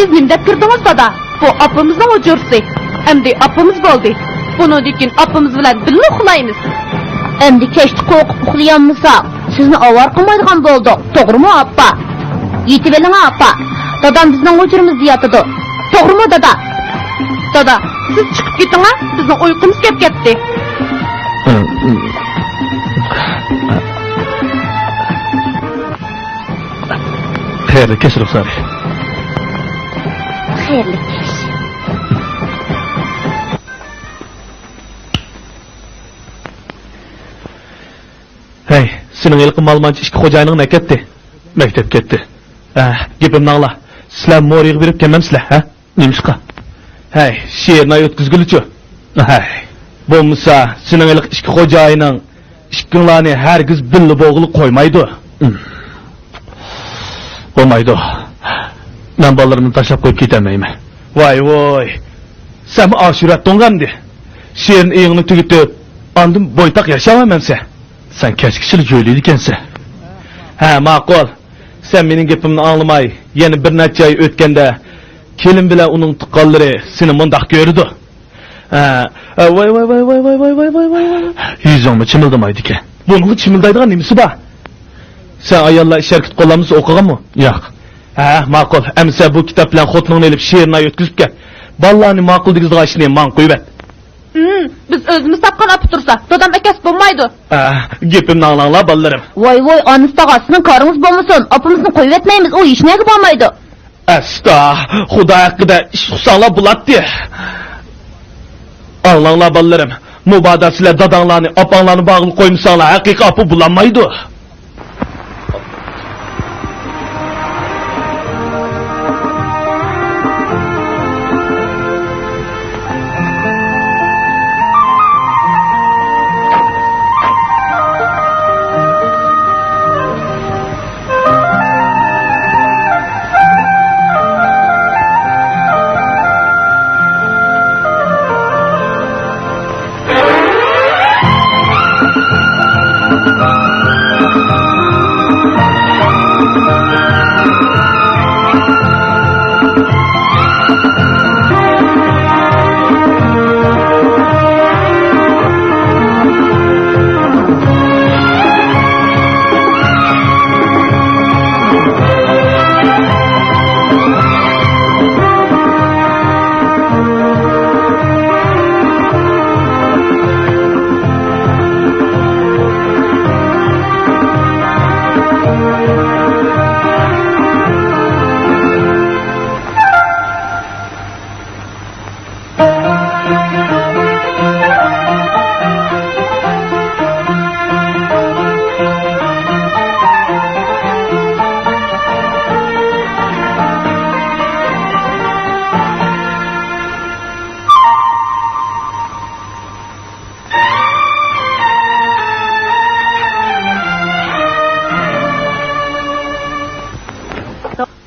سىز نېمە دەپ كىردىڭىز، دادا؟ بۇ ئاپىمىزنىڭ ھۇجرىسى. ئەمدى ئاپىمىز بولدى. بۇنىڭدىن كېيىن ئاپىمىز بىلەن بىللە ئۇخلايمىز. ئەمدى كەچتە قورقۇپ ئۇخلىيالمىساق، سىزنى ئاۋارە قىلمايدىغان بولدۇق. توغرىمۇ، ئاپا؟ يېتىۋېلىڭ، ئاپا. دادام بىزنىڭ ھۇجرىمىزدا ياتىدۇ. توغرىمۇ، دادا؟ دادا، سىز چىقىپ كېتىڭ، ھە؟ بىزنىڭ ئۇيقۇمىز كەپ كەتتى. خەيرلىك كەچ، رۇخسارى. خەيرلىك كەچ. ھەي، سېنىڭ ھېلىقى مالىمانچە ئىككى خوجايىنىڭ نەگە كەتتى؟ مەكتەپكە كەتتى. ھە، گېپىمنى ئاڭلا. سىلەر مورىغا بېرىپ كەلمەمسىلەر، ھە؟ نېمىشقا؟ ھەي، شېرىن ئاي ئۆتكۈزگىلىچۇ. ھەي. بولمىسا، سېنىڭ ھېلىقى ئىككى خوجايىنىڭ ئىككىڭلارنى ھەرگىز بىللە بولغىلى قويمايدۇ. بولمايدۇ. مەن بالىلىرىمنى تاشلاپ قويۇپ كېتەلمەيمەن. ۋاي ۋوي. سەنمۇ ئاشۇ يۈرەتتىڭغۇ ئەمدى؟ شېرىن ئېيىڭنى تۈگىتىپ، ئاندىن بويتاق ياشاۋەرمەمسەن؟ سەن كەچكىچىلا جۆيلەيدىكەنسەن. ھە، ماقۇل. سەن مېنىڭ گېپىمنى ئاڭلىماي، يەنە بىر نەچچە ئاي ئۆتكەندە، كېلىن بىلەن ئۇنىڭ تۇغقانلىرى سېنى مۇنداق كۆرىدۇ. ھە، ھە، ۋاي، ۋاي، ۋاي. يۈزۈڭمۇ چىمىلدىمايدىكەن. بۇنىڭغا چىمىلدايدىغان نېمىسى بار؟ سەن ئاياللار ئىش ھەرىكىتى قوللانمىسى ئوقۇغانمۇ؟ ياق. ھە، ماقۇل. ئەمىسە بۇ كىتاب بىلەن خوتۇنۇڭنى ئېلىپ شېرىن ئاي ئۆتكۈزۈپ كەل. بالىلارنى ماقۇل دېگۈزىدىغان ئىشنى ماڭا قويۇۋەت. ھىم، بىز ئۆزىمىز تاپقان ئاپا تۇرسا، دادام ئەكەس بولمايدۇ. ئە، گېپىمنى ئاڭلاڭلار، بالىلىرىم. ۋاي، ۋاي، ئانىسى تاغا، سىزنىڭ كارىڭىز بولمىسۇن، ئاپىمىزنى قويۇۋەتمەيمىز، ئۇ ھېچنەگە بارمايدۇ. ئەستا، خۇدا ھەققىدە ئىش ئۇقساڭلار بولاتتى. ئاڭلاڭلار، بالىلىرىم، مۇبادا سىلەر داداڭلارنى، ئاپاڭلارنى بارغىلى قويمىساڭلار، ھەقىقىي ئاپا بولالمايدۇ.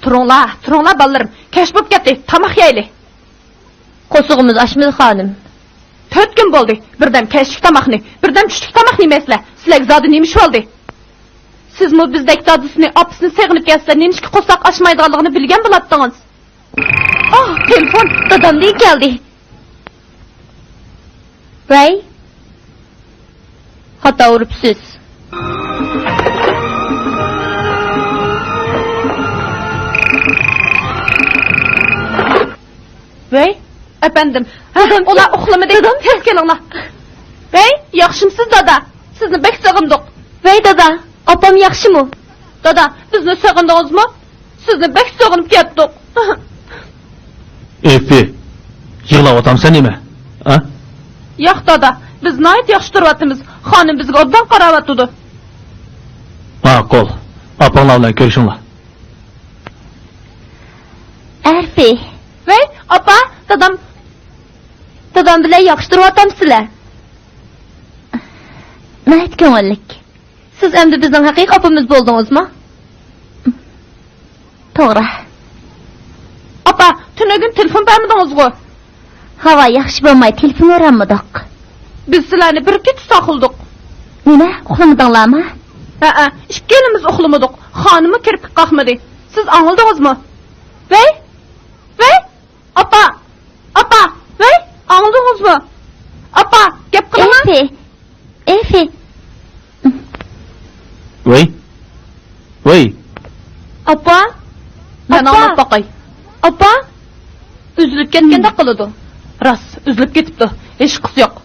تۇرۇڭلار، تۇرۇڭلار بالىلىرىم، كەچ بولۇپ كەتتى، تاماق يەيلى. قورسىقىمىز ئاچمىدى، خانىم. تۆت كۈن بولدى، بىردەم كەچلىك تاماقنى، بىردەم چۈشلۈك تاماقنى يېمەيسىلەر. سىلەرگە زادى نېمە ئىش بولدى؟ سىزمۇ بىزدەك دادىسىنى، ئاپىسىنى سېغىنىپ كەلسىلەر، نېمىشقا قورساق ئاچمايدىغانلىقىنى بىلگەن بولاتتىڭىز. ئاھ، تېلېفون، دادامدىن كەلدى. ۋەي. خاتا ئۇرۇپسىز. ۋەي، ئەپەندىم، دادام، ئۇلار ئۇخلىمىدى. دادام. تېز كېلىڭلار. ۋەي، ياخشىمسىز، دادا؟ سىزنى بەك سېغىندۇق. ۋەي، دادا، ئاپام ياخشىمۇ؟ دادا، بىزنى سېغىندىڭىزمۇ؟ سىزنى بەك سېغىنىپ كەتتۇق. ئېفى، يىغلاۋاتامسەن نېمە؟ ھە؟ ياق، دادا، بىز ناھايىتى ياخشى تۇرۇۋاتىمىز. خانىم بىزگە ئوبدان قاراۋاتىدۇ. ماقۇل، ئاپاڭلار بىلەن كۆرۈشۈڭلار. ئەرپى. ۋەي، ئاپا، دادام. دادام بىلەن ياخشى تۇرۇۋاتامسىلەر؟ ناھايىتى كۆڭۈللۈك. سىز ئەمدى بىزنىڭ ھەقىقىي ئاپىمىز بولدىڭىزمۇ؟ توغرا. ئاپا، تۈنۈگۈن تېلېفون بەرمىدىڭىزغۇ؟ ھاۋا ياخشى بولماي تېلېفون ئۇرالمىدۇق. بىز سىلەرنى بىر كېچە ساقلىدۇق. نېمە؟ ئۇخلىمىدىڭلارمۇ؟ ھەئە، ئىككىيلىمىز ئۇخلىمىدۇق. خانىممۇ كىرپىك قاقمىدى. سىز ئاڭلىدىڭىزمۇ؟ ۋەي! ۋەي! ۋەي! ئاپا! مەن ئاڭلاپ باقاي. ئاپا! ئۈزۈلۈپ كەتكەندەك قىلىدۇ. راست، ئۈزۈلۈپ كېتىپتۇ. ھېچقىسى يوق.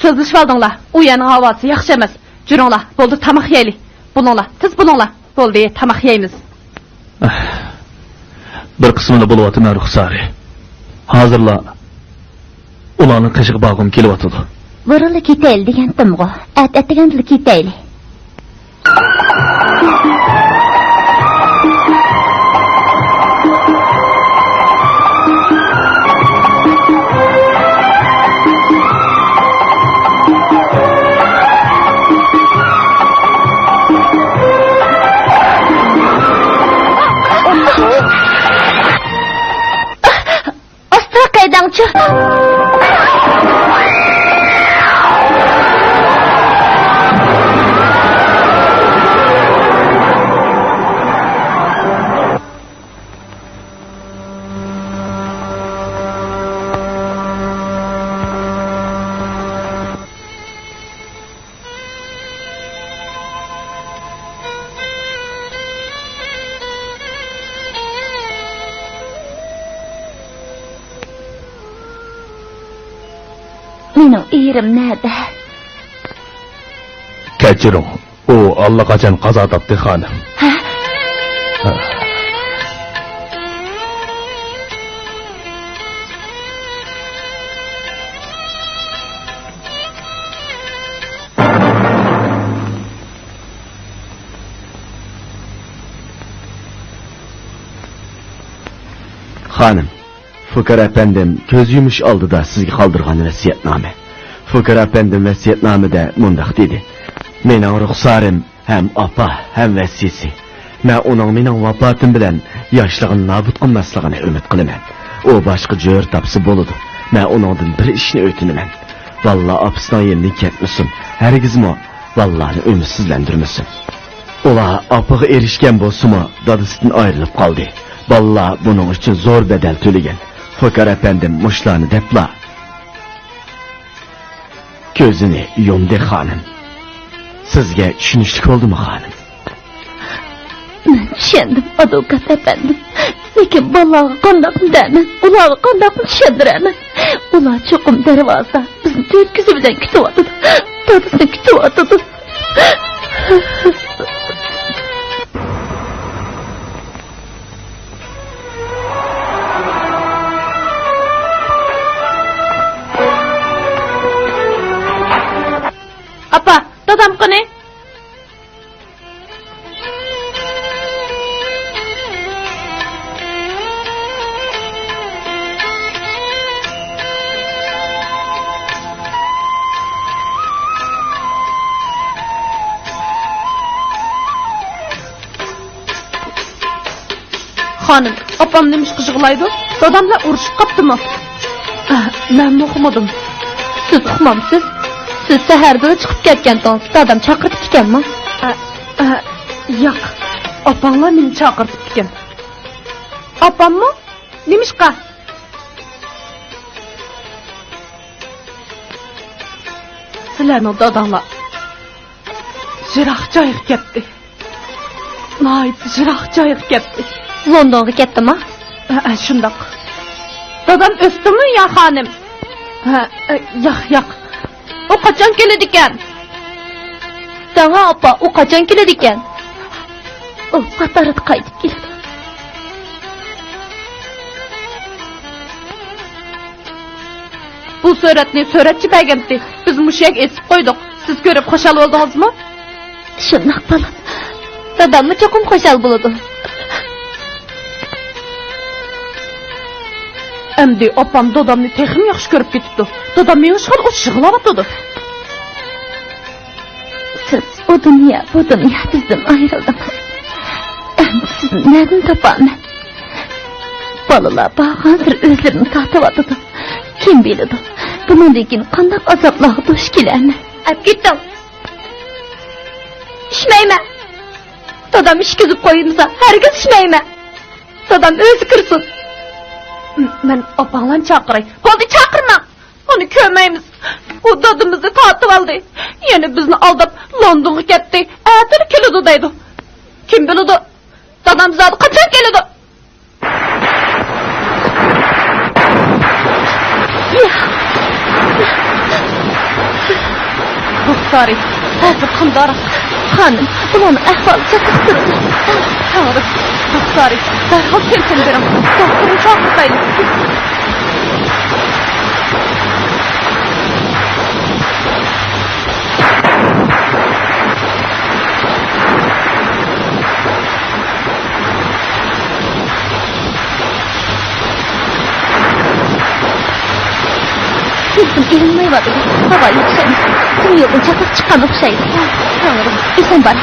سۆزلىشىۋالدىڭلار. ئۇ يەرنىڭ ھاۋاسى ياخشى ئەمەس. جۈرۈڭلار، بولدى، تاماق يەيلى. بولۇڭلار، تېز بولۇڭلار. بولدى، تاماق يەيمىز. بىر قىسمىلا بولۇۋاتىمەن، رۇخسارى. ھازىرلا ئۇلارنىڭ قېشىغا بارغۇم كېلىۋاتىدۇ. بۇرۇنلا كېتەيلى دېگەنتىمغۇ. ئەت-، ئەتىگەندىلا كېتەيلى. ئاستىراق ھەيدەڭچۇ! مېنىڭ ئېرىم نەدە؟ كەچۈرۈڭ، ئۇ ئاللىقاچان قازا تاپتى، خانىم. ھە؟ ھە. خانىم، فۇكار ئەپەندىم كۆز يۇمۇش ئالدىدا سىزگە قالدۇرغان ۋەسىيەتنامە. فۇكار ئەپەندىم ۋەسىيەتنامىدە مۇنداق دېدى: مېنىڭ رۇخسارىم ھەم ئاپا، ھەم ۋەسىيسى. مەن ئۇنىڭ مېنىڭ ۋاپاتىم بىلەن ياشلىقىنى نابۇت قىلماسلىقىنى ئۈمىد قىلىمەن. ئۇ باشقا جۆرە تاپسا بولىدۇ. مەن ئۇنىڭدىن بىر ئىشنى ئۆتۈنىمەن. بالىلار ئاپىسىنىڭ يېنىدىن كەتمىسۇن. ھەرگىزمۇ بالىلارنى ئۈمىدسىزلەندۈرمىسۇن. ئۇلار ئاپىغا ئېرىشكەن بولسىمۇ، دادىسىدىن ئايرىلىپ قالدى. بالىلار بۇنىڭ ئۈچۈن زور بەدەل تۆلىگەن. فۇكار ئەپەندىم مۇشۇلارنى دەپلا كۆزىنى يۇمدى، خانىم. سىزگە چۈشىنىشلىك بولدىمۇ، خانىم؟ مەن چۈشەندىم، ئادۋوكات ئەپەندىم. لېكىن بالىلارغا قانداقمۇ دەيمەن، ئۇلارغا قانداقمۇ چۈشەندۈرەمەن؟ ئۇلار چوقۇم دەرۋازىدا بىزنى تۆت كۆزى بىلەن كۈتۈۋاتىدۇ. دادىسىنى كۈتۈۋاتىدۇ. ئاپا، دادام قېنى؟ خانىم، ئاپام نېمىشقا يىغلايدۇ؟ دادام بىلەن ئۇرۇشۇپ قاپتىمۇ؟ ئە، مەنمۇ ئۇقمىدىم. سىز ئۇقمامسىز؟ سىز سەھەردىلا چىقىپ كەتكەنتىڭىز، دادام چاقىرىپ ئىكەنمۇ؟ ئە، ئە، ياق، ئاپاڭلار مېنى چاقىرتىپتىكەن. ئاپاممۇ؟ نېمىشقا؟ سىلەرنىڭ داداڭلار يىراق جايغا كەتتى. ناھايىتى يىراق جايغا كەتتى. لوندونغا كەتتىما؟ ھە، ھە، شۇنداق. دادام ئۆستىمۇ يا خانىم؟ ھە، ئە، ياق، ياق. ئۇ قاچان كېلىدىكەن؟ داڭا ئاپا، ئۇ قاچان كېلىدىكەن؟ ئۇ پات ئارىدا قايتىپ كېلىدۇ. بۇ سۈرەتنى سۈرەتچى بەرگەنتى. بىز مۇشۇ يەرگە ئېسىپ قويدۇق. سىز كۆرۈپ خۇشال بولدىڭىزمۇ؟ شۇنداق، بالام. داداممۇ چوقۇم خۇشال بولىدۇ. ئەمدى ئاپام دادامنى تېخىمۇ ياخشى كۆرۈپ كېتىپتۇ. دادام مېڭىشقان ئۇ يىغلاۋاتىدۇ. سىز ئۇ دۇنيا، بۇ دۇنيا بىزدىن ئايرىلدىڭىز. ئەمدى سىزنى نەدىن تاپارمەن؟ بالىلار بارغانسېرى ئۆزلىرىنى تارتىۋاتىدۇ. كىم بىلىدۇ، بۇنىڭدىن كېيىن قانداق ئازابلارغا دۇچ كېلەرمەن؟ ئەپ كېتىڭ. ئىچمەيمەن. دادام ئىچكۈزۈپ قويمىسا، ھەرگىز ئىچمەيمەن. دادام ئۆزى كىرسۇن. مەن ئاپاڭلارنى چاقىراي. بولدى، چاقىرماڭ. ئۇنى كۆرمەيمىز. ئۇ دادىمىزنى تارتىۋالدى. يەنە بىزنى ئالداپ لوندونغا كەتتى. ئە كېلىدۇ دەيدۇ. كىم بىلىدۇ، دادام زادى قاچان كېلىدۇ؟ رۇخسارى، ھازىر قانداق؟ خانىم، ئۇلارنىڭ ئەھۋالى چاتاق تۇرىدۇ. تەڭرىم، رۇخسارى، دەرھال تېلېفون بېرىڭ. دوختۇرنى چاقىرتايلى. تېلېفون ئېلىنمايۋاتىدۇ. ھاۋا ياخشى ئەمەس. تۈنۈگۈندىن چاتاق چىققان ئوخشايدۇ. تەڭرىم، ئېسەن بار.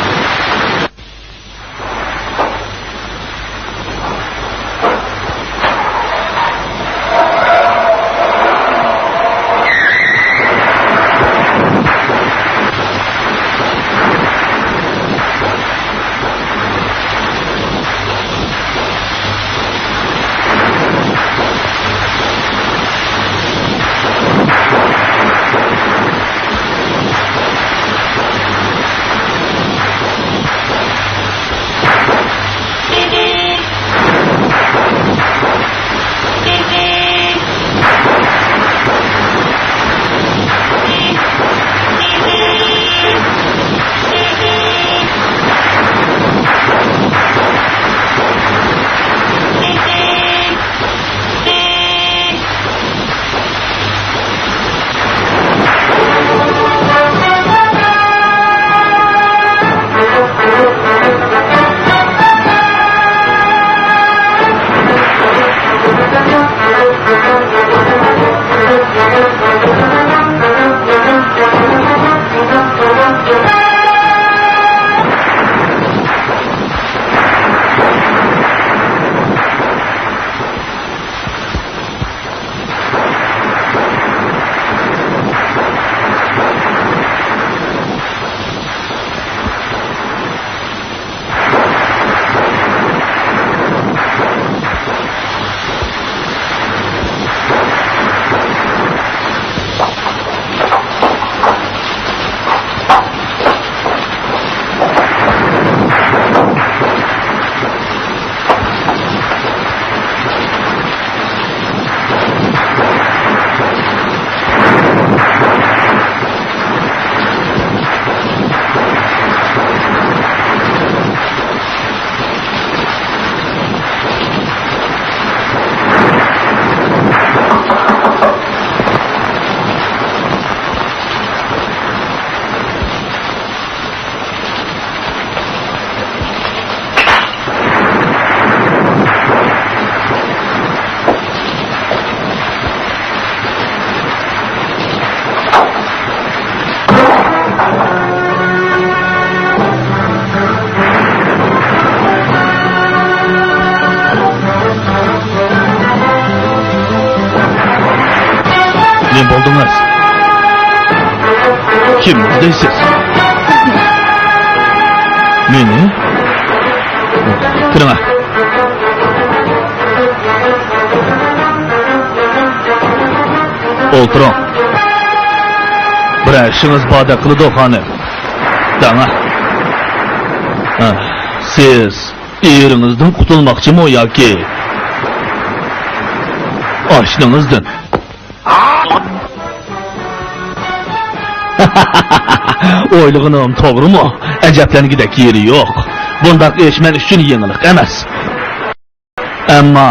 نېمە بولدىڭىز؟ كىم دەيسىز؟ مېنى؟ كىرىڭە. ئولتۇرۇڭ. بىرەر ئىشىڭىز باردەك قىلىدۇ، خانىم. دەڭە. ھە، سىز ئېرىڭىزدىن قۇتۇلماقچىمۇ ياكى ئاشنىڭىزدىن؟ ئويلىغىنىم توغرىمۇ؟ ئەجەبلەنگۈدەك يېرى يوق. بۇنداق ئىش مەن ئۈچۈن يېڭىلىق ئەمەس. ئەمما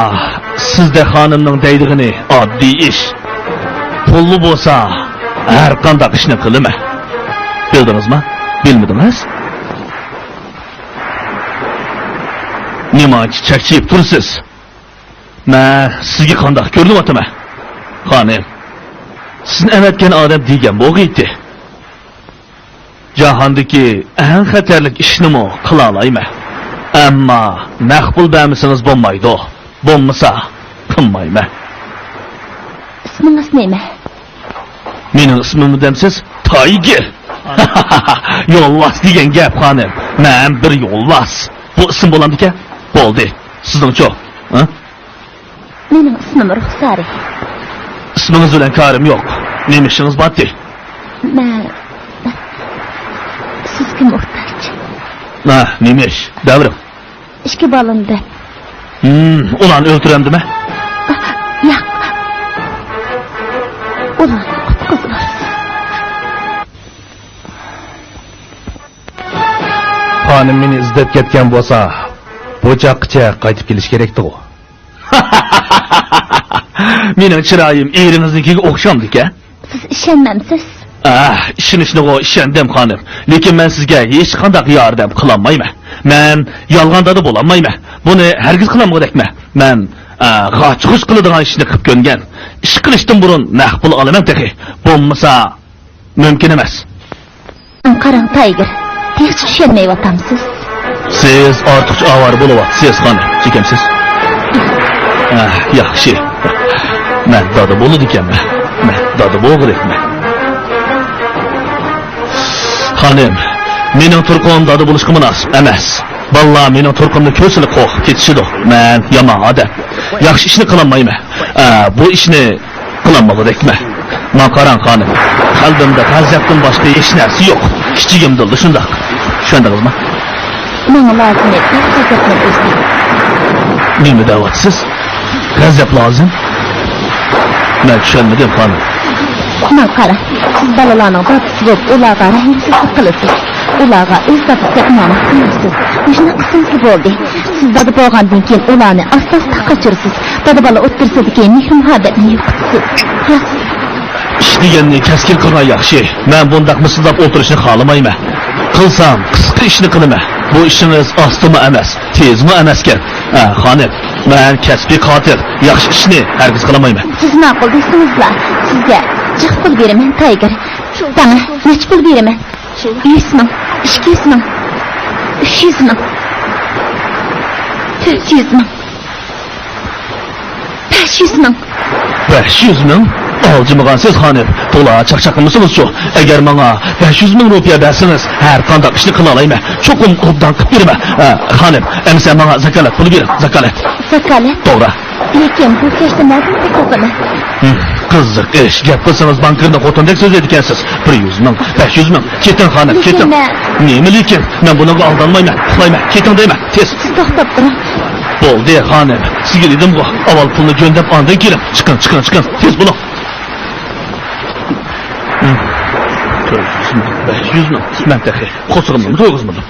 سىزدەك خانىمنىڭ دەيدىغىنى ئاددىي ئىش. پۇللا بولسا ھەر قانداق ئىشنى قىلىمەن. بىلدىڭىزما؟ بىلمىدىڭىز؟ نېمانچە چەكچىيىپ تۇرىسىز؟ مەن سىزگە قانداق كۆرۈنۈۋاتىمەن؟ خانىم، سىزنى ئەۋەتكەن ئادەم دېگەن بولغىيتى. جاھاندىكى ئەڭ خەتەرلىك ئىشنىمۇ قىلالايمەن. ئەمما نەق پۇل بەرمىسىڭىز بولمايدۇ. بولمىسا، قىلمايمەن. ئىسمىڭىز نېمە؟ مېنىڭ ئىسمىممۇ دەمسىز؟ تايگېر. يولۋاس دېگەن گەپ، خانىم. مەن بىر يولۋاس. بۇ ئىسىم بولامدىكەن؟ بولدى. سىزنىڭچۇ؟ ھە؟ مېنىڭ ئىسمىم رۇخسارى. ئىسمىڭىز بىلەن كارىم يوق. نېمە ئىشىڭىز بارتى؟ مەن، سىزگە موھتاج. ھە، نېمە ئىش؟ دەۋرىڭ. ئىككى بالىنى دەپ. ھىم، ئۇلارنى ئۆلتۈرەمدىمەن؟ ياق. ئۇلارنى قۇتقۇزۇۋالسۇن. خانىم مېنى ئىزدەپ كەتكەن بولسا، بۇ چاغقىچە قايتىپ كېلىشى كېرەكتىغۇ. مېنىڭ چىرايىم ئېرىڭىزنىڭكىگە ئوخشامدىكەن؟ سىز ئىشەنمەمسىز؟ ئاھ، ئىشىنىشنىغۇ ئىشەندىم، خانىم. لېكىن مەن سىزگە ھېچقانداق ياردەم قىلالمايمەن. مەن يالغان دادا بولالمايمەن. بۇنى ھەرگىز قىلالمىغۇدەكمەن. مەن، ئا، غاچ-غۇچ قىلىدىغان ئىشنى قىلىپ كۆنگەن. ئىش قىلىشتىن بۇرۇن نەق پۇل ئالىمەن تېخى. بولمىسا، مۇمكىن ئەمەس. قاراڭ، تايگېر، تېخىچە چۈشەنمەيۋاتامسىز؟ سىز ئارتۇقچە ئاۋارە بولۇۋاتىسىز، خانىم. چېكەمسىز؟ ئاھ، ياخشى. مەن دادا بولىدىكەنمەن. مەن دادا بولغۇدەكمەن. خانىم، مېنىڭ تۇرقۇم دادا بولۇشقا مۇناسىپ ئەمەس. بالىلار مېنىڭ تۇرقۇمنى كۆرسىلا قورقۇپ كېتىشىدۇ. مەن يامان ئادەم. ياخشى ئىشنى قىلالمايمەن. ئا، بۇ ئىشنى قىلالمىغۇدەكمەن. ماڭا قاراڭ، خانىم. قەلبىمدە غەزەپتىن باشقا ھېچ نەرسە يوق. كىچىكىمدىنلا شۇنداق. چۈشەندىڭىزمۇ؟ ماڭا لازىم ئەمەس غەزەپنىڭ ئۆزى. نېمە دەۋاتىسىز؟ غەزەپ لازىم؟ مەن چۈشەنمىدىم، خانىم. ماڭا قاراڭ، سىز بالىلارنىڭ دادىسى بولۇپ، ئۇلارغا رەھىمسىزلىك قىلىسىز. ئۇلارغا ئۆز دادىسىدەك مۇئامىلە قىلمايسىز. مۇشۇنداق قىلسىڭىزلا بولدى. سىز دادا بولغاندىن كېيىن ئۇلارنى ئاستا-ئاستا قاچۇرىسىز. دادا-بالا ئوتتۇرىسىدىكى مېھىر-مۇھەببەتنى يوقىتىسىز. راست. ئىش دېگەننى كەسكىن قىلغان ياخشى. مەن بۇنداق مىسىلداپ ئولتۇرۇشنى خالىمايمەن. قىلسام، قىسقا ئىشنى قىلىمەن. بۇ ئىشىڭىز ئاستىمۇ ئەمەس، تېزمۇ ئەمەسكەن. ئە، خانىم، مەن كەسپىي قاتىل، ياخشى ئىشنى ھەرگىز قىلالمايمەن. سىز ماقۇل دېسىڭىزلا، سىزگە جىق پۇل بېرىمەن، تايگېر. ساڭا نەچچە پۇل بېرىمەن؟ يۈز مىڭ، ئىككى يۈز مىڭ، ئۈچ يۈز مىڭ، تۆت يۈز مىڭ، بەش يۈز مىڭ. بەش يۈز مىڭ؟ ئالجىمىغانسىز، خانىم. تولا چاقچاقلىمىسىڭىزچۇ؟ ئەگەر ماڭا بەش يۈز مىڭ روپىيە بەرسىڭىز، ھەر قانداق ئىشنى قىلالايمەن. چوقۇم ئوبدان قىلىپ بېرىمەن. ئە، خانىم، ئەمىسە ماڭا زاكالەت پۇلى بېرىڭ، زاكالەت. زاكالەت؟ توغرا. لېكىن بۇ كەچتە نەدىن پۇل تاپىمەن؟ ھىم، قىزىق ئىش. گەپ قىلسىڭىز، بانكىرنىڭ خوتۇنىدەك سۆزلەيدىكەنسىز. بىر يۈز مىڭ، بەش يۈز مىڭ. كېتىڭ، خانىم، لېكىن كېتىڭ. مەن نېمە لېكىن؟ مەن بۇنىڭغا ئالدانمايمەن. ئۇخلايمەن. كېتىڭ دەيمەن. تېز. سىز توختاپ تۇرۇڭ. بولدى، خانىم. سىزگە دېدىمغۇ، ئاۋۋال پۇلنى جۆندەپ، ئاندىن كېلىڭ. چىقىڭ، چىقىڭ، چىقىڭ. تېز بولۇڭ. ھىم. بەش يۈز مىڭ. مەن تېخى قورسىقىمنىمۇ تويغۇزمىدىم.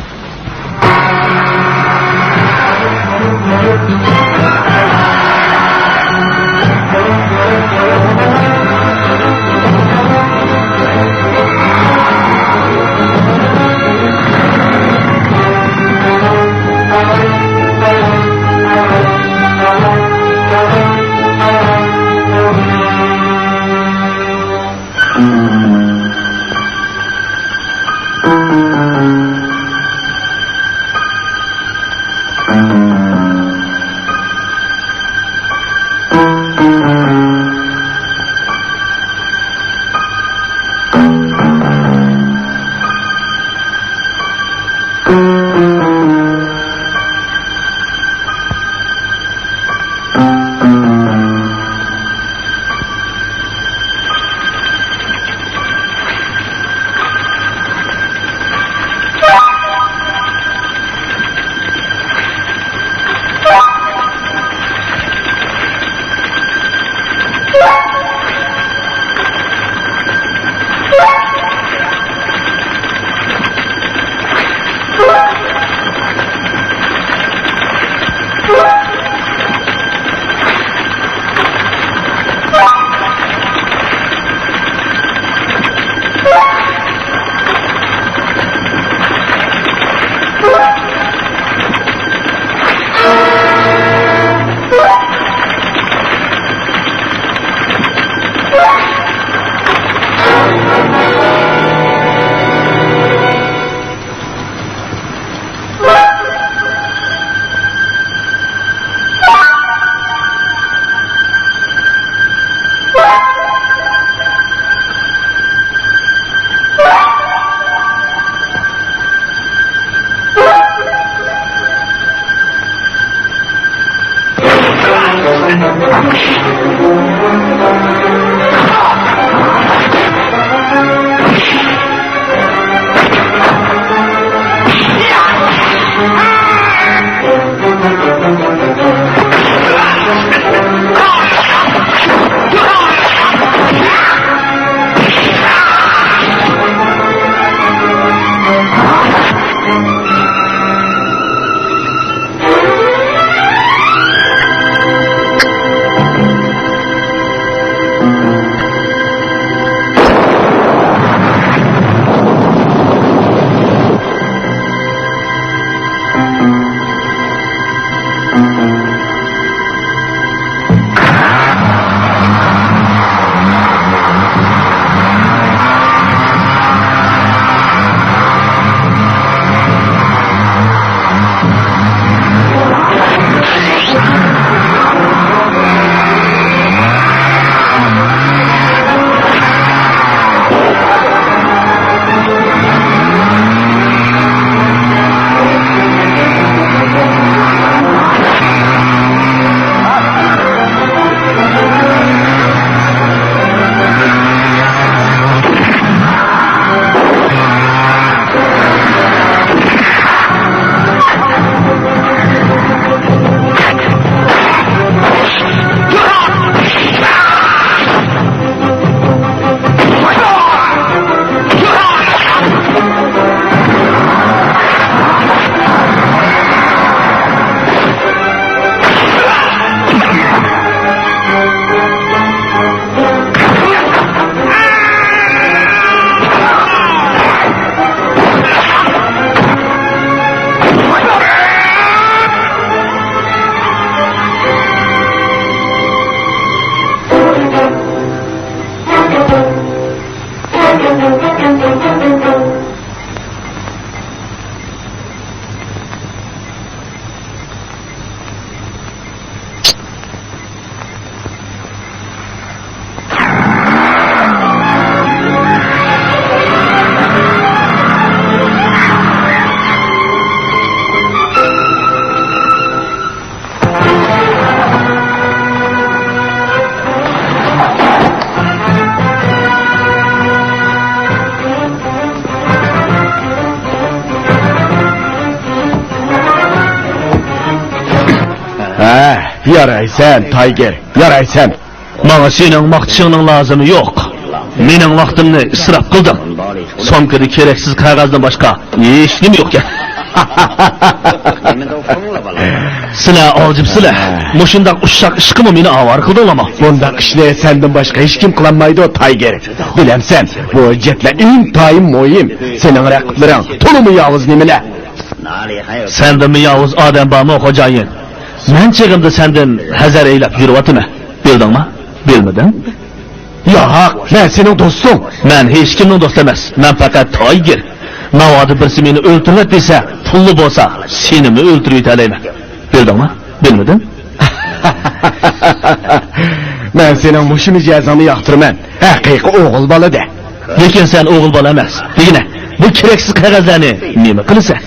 يارايسەن، تايگېر، يارايسەن. ماڭا سېنىڭ ماختىشىڭنىڭ لازىمى يوق. مېنىڭ ۋاقتىمنى ئىسراپ قىلدىڭ. سومكىدا كېرەكسىز قەغەزدىن باشقا ھېچنېمە يوقكەن. سىلەر ئالجىپسىلەر. مۇشۇنداق ئۇششاق ئىشقىمۇ مېنى ئاۋارە قىلدىڭلارمۇ؟ بۇنداق ئىشنى سەندىن باشقا ھېچكىم قىلالمايدۇ، تايگېر. بىلەمسەن، بۇ ھۆججەتلەر ئىنتايىن مۇھىم. سېنىڭ رەقىبلىرىڭ تولىمۇ ياۋۇز نېمىلەر. سەندىنمۇ ياۋۇز ئادەم بارمۇ، خوجايىن؟ مەن چېغىمدا سەندىن ھەزەر ئەيلەپ يۈرۈۋاتىمەن. بىلدىڭمۇ؟ بىلمىدىڭ؟ ياق، مەن سېنىڭ دوستۇڭ. مەن ھېچكىمنىڭ دوستى ئەمەس. مەن پەقەت تايگېر. ناۋادا بىرسى مېنى ئۆلتۈرۈۋەت دېسە، پۇللا بولسا، سېنىمۇ ئۆلتۈرۈۋېتەلەيمەن. بىلدىڭمۇ؟ بىلمىدىڭ؟ مەن سېنىڭ مۇشۇ مىجەزىڭنى ياقتۇرىمەن. ھەقىقىي ئوغۇل بالىدەك. لېكىن سەن ئوغۇل بالا ئەمەس. دېگىنە، بۇ كېرەكسىز قەغەزلەرنى نېمە قىلىسەن؟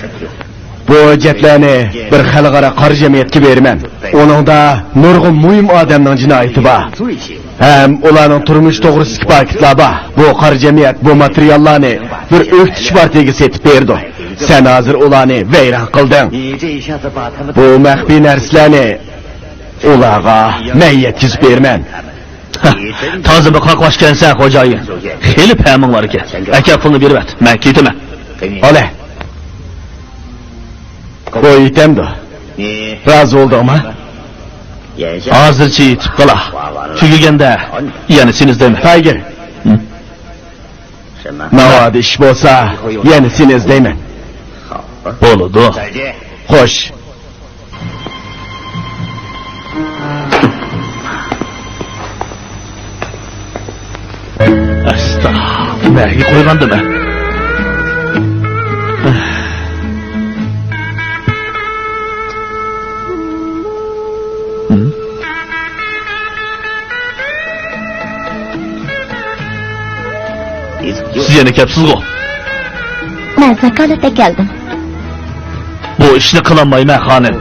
بۇ ھۆججەتلەرنى بىر خەلقئارا قارا جەمئىيەتكە بېرىمەن. ئۇنىڭدا نۇرغۇن مۇھىم ئادەمنىڭ جىنايىتى بار. ھەم ئۇلارنىڭ تۇرمۇش توغرىسىدىكى پاكىتلار بار. بۇ قارا جەمئىيەت بۇ ماتېرىياللارنى بىر ئۆكتىچى پارتىيەگە سېتىپ بېرىدۇ. سەن ھازىر ئۇلارنى ۋەيران قىلدىڭ. بۇ مەخپىي نەرسىلەرنى ئۇلارغا مەن يەتكۈزۈپ بېرىمەن. تازا بىر قاقباش ئىكەنسەن، خوجايىن. خېلى پەمىڭ بار ئىكەن. ئەكەل، پۇلنى بېرىۋەت، مەن كېتىمەن. ئالە. بۇ يېتەمدۇ؟ رازى بولدۇڭمۇ؟ ھازىرچە يېتىپ قالا. تۈگىگەندە يەنە سېنى ئىزدەيمەن. تايگېر. ھە؟ ناۋادا ئىش بولسا، يەنە سېنى ئىزدەيمەن. بولىدۇ. خوش. ئاستا، نەگە قويغاندىمەن؟ سىز يەنە كەپسىزغۇ؟ مەن زاكالەت ئەكەلدىم. بۇ ئىشنى قىلالمايمەن، خانىم.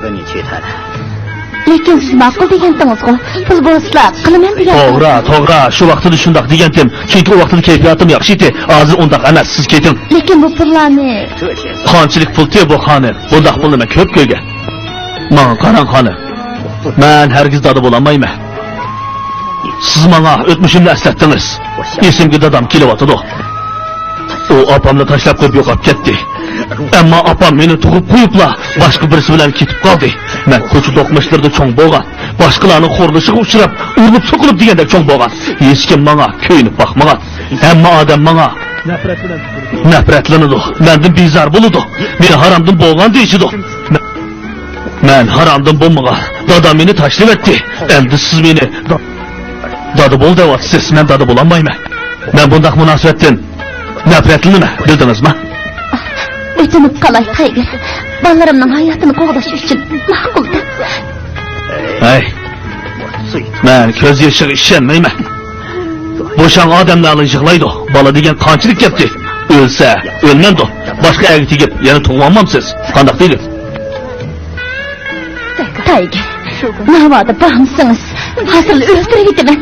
لېكىن سىز ماقۇل دېگەنتىڭىزغۇ؟ پۇل بولسىلا قىلىمەن دېگەن. توغرا، توغرا، شۇ ۋاقتىدا شۇنداق دېگەنتىم. چۈنكى ئۇ ۋاقتىدا كەيپىياتىم ياخشى ئىدى. ھازىر ئۇنداق ئەمەس، سىز كېتىڭ. لېكىن بۇ پۇللارنى. قانچىلىك پۇلتى بۇ، خانىم؟ بۇنداق پۇلنى مەن كۆپ كۆرگەن. ماڭا قاراڭ، خانىم. مەن ھەرگىز دادا بولالمايمەن. سىز ماڭا ئۆتمۈشۈمنى ئەسلەتتىڭىز. ئېسىمگە دادام كېلىۋاتىدۇ. ئۇ ئاپامنى تاشلاپ قويۇپ يوقاپ كەتتى. ئەمما ئاپام مېنى تۇغۇپ قويۇپلا باشقا بىرسى بىلەن كېتىپ قالدى. مەن كوچا دوقمۇشلىرىدا چوڭ بولغان. باشقىلارنىڭ خورلىشىغا ئۇچراپ، ئۇرۇلۇپ سوقۇلۇپ دېگەندەك چوڭ بولغان. ھېچكىم ماڭا كۆيۈنۈپ باقمىغان. ھەممە ئادەم ماڭا نەپرەتلىنىدۇ. مەندىن بىزار بولىدۇ. مېنى ھارامدىن بولغان دېيىشىدۇ. مەن ھارامدىن بولمىغان. دادام مېنى تاشلىۋەتتى. ئەمدى سىز مېنى دا-، دادا بول دەۋاتىسىز. مەن دادا بولالمايمەن. مەن بۇنداق مۇناسىۋەتتىن نەپرەتلىنىمەن، بىلدىڭىزما؟ ئۆتۈنۈپ قالاي، تايگېر. بالىلىرىمنىڭ ھاياتىنى قوغداش ئۈچۈن ماقۇل دەپ. ھەي، مەن كۆز يېشىغا ئىشەنمەيمەن. بوشاڭ ئادەملەرلا يىغلايدۇ. بالا دېگەن قانچىلىك گەپتى. ئۆلسە ئۆلمەمدۇ؟ باشقا ئەرگە تېگىپ يەنە تۇغۇۋالمامسىز؟ قانداق دېدىم؟ تايگېر، ناۋادا بارمىسىڭىز، ھازىرلا ئۆلتۈرۈۋېتىمەن.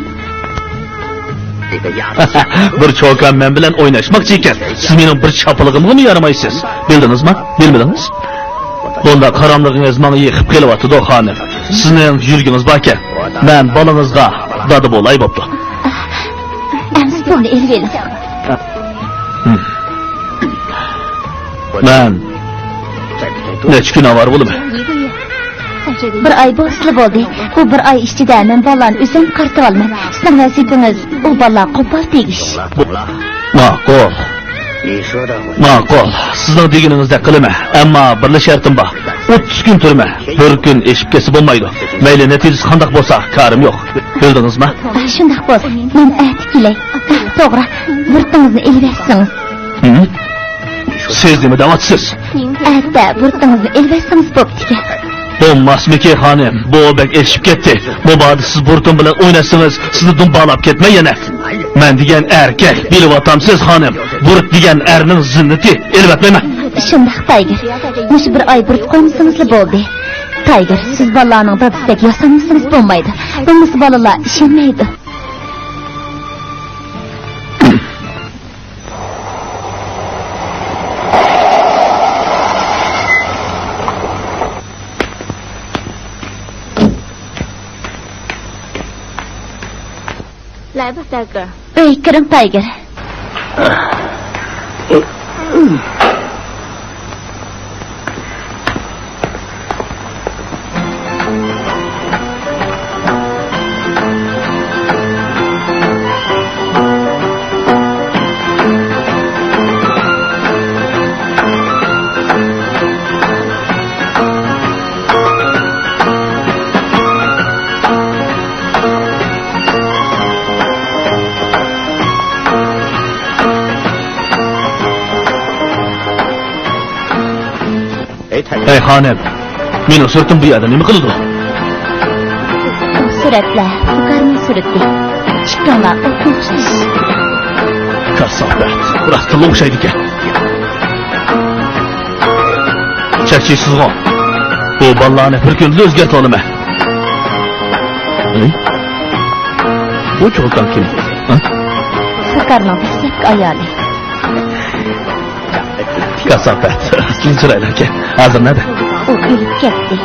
بىر چوكان مەن بىلەن ئويناشماقچى ئىكەن. سىز مېنىڭ بىر چاپىلىقىمغىمۇ يارىمايسىز. بىلدىڭىزما؟ بىلمىدىڭىز؟ بۇنداق ھاراملىقىڭىز ماڭا يېقىپ قېلىۋاتىدۇ، خانىم. سىزنىڭ يۈرىكىڭىز باركەن. مەن بالىڭىزغا دادا بولاي بوپتۇ. ئەمسە پۇلنى ئېلىۋېلىڭ. مەن نەچچە كۈن ئاۋارە بولىمەن. بىر ئاي بولسىلا بولدى. بۇ بىر ئاي ئىچىدە مەن بالىلارنى ئۆزۈم قارىتىۋالىمەن. سىزنىڭ ۋەزىپىڭىز ئۇ بالىلارغا قوپال تېگىش. ماقۇل. ماقۇل. سىزنىڭ دېگىنىڭىزدەك قىلىمەن. ئەمما بىرلا شەرتىم بار. ئوتتۇز كۈن تۈرمە. بىر كۈن ئېشىپ كەتسە بولمايدۇ. مەيلى نەتىجىسى قانداق بولسا كارىم يوق. بىلدىڭىزما؟ شۇنداق بولسۇن. مەن ئەتە كېلەي. توغرا. بۇرۇتىڭىزنى ئېلىۋەتسىڭىز. سىز نېمە دەۋاتىسىز؟ ئەتە بۇرۇتىڭىزنى ئېلىۋەتسىڭىز بوپتىكەن. بولماسمىكى، خانىم؟ بۇ بەك ئېشىپ كەتتى. مۇبادا سىز بۇرۇتۇم بىلەن ئويناشسىڭىز، سىزنى دۇمبالاپ كەتمەي يەنە. مەن دېگەن ئەركەك، بىلىۋاتامسىز، خانىم؟ بۇرۇت دېگەن ئەرنىڭ زىننىتى. ئېلىۋەتمەيمەن. شۇنداق، تايگېر. مۇشۇ بىر ئاي بۇرۇت قويمىسىڭىزلا بولدى. تايگېر، سىز بالىلارنىڭ دادىسىدەك ياسانمىسىڭىز بولمايدۇ. بولمىسا بالىلار ئىشەنمەيدۇ. ئۆيگە كىرىڭ، تايگېر. ئەي خانىم، مېنىڭ سۈرىتىم بۇ يەردە نېمە قىلىدۇ؟ سۈرەتلەر، پۇكارنىڭ سۈرىتى. ئىككىڭلار ئوتنى تۇتۇش. كاساپەت، راستتىنلا ئوخشايدىكەن. چەكچىيسىزغۇ؟ بۇ بالىلارنى بىر كۈندە ئۆزگەرتىۋالىمەن. ھەي؟ بۇ چولپان كىم؟ ھە؟ پۇكارنىڭ دەسلەپكى ئايالى. كاساپەت، ئەسلى چىرايلىق ئىكەن. ھازىر نەدە؟ ئۇ ئۆلۈپ كەتتى.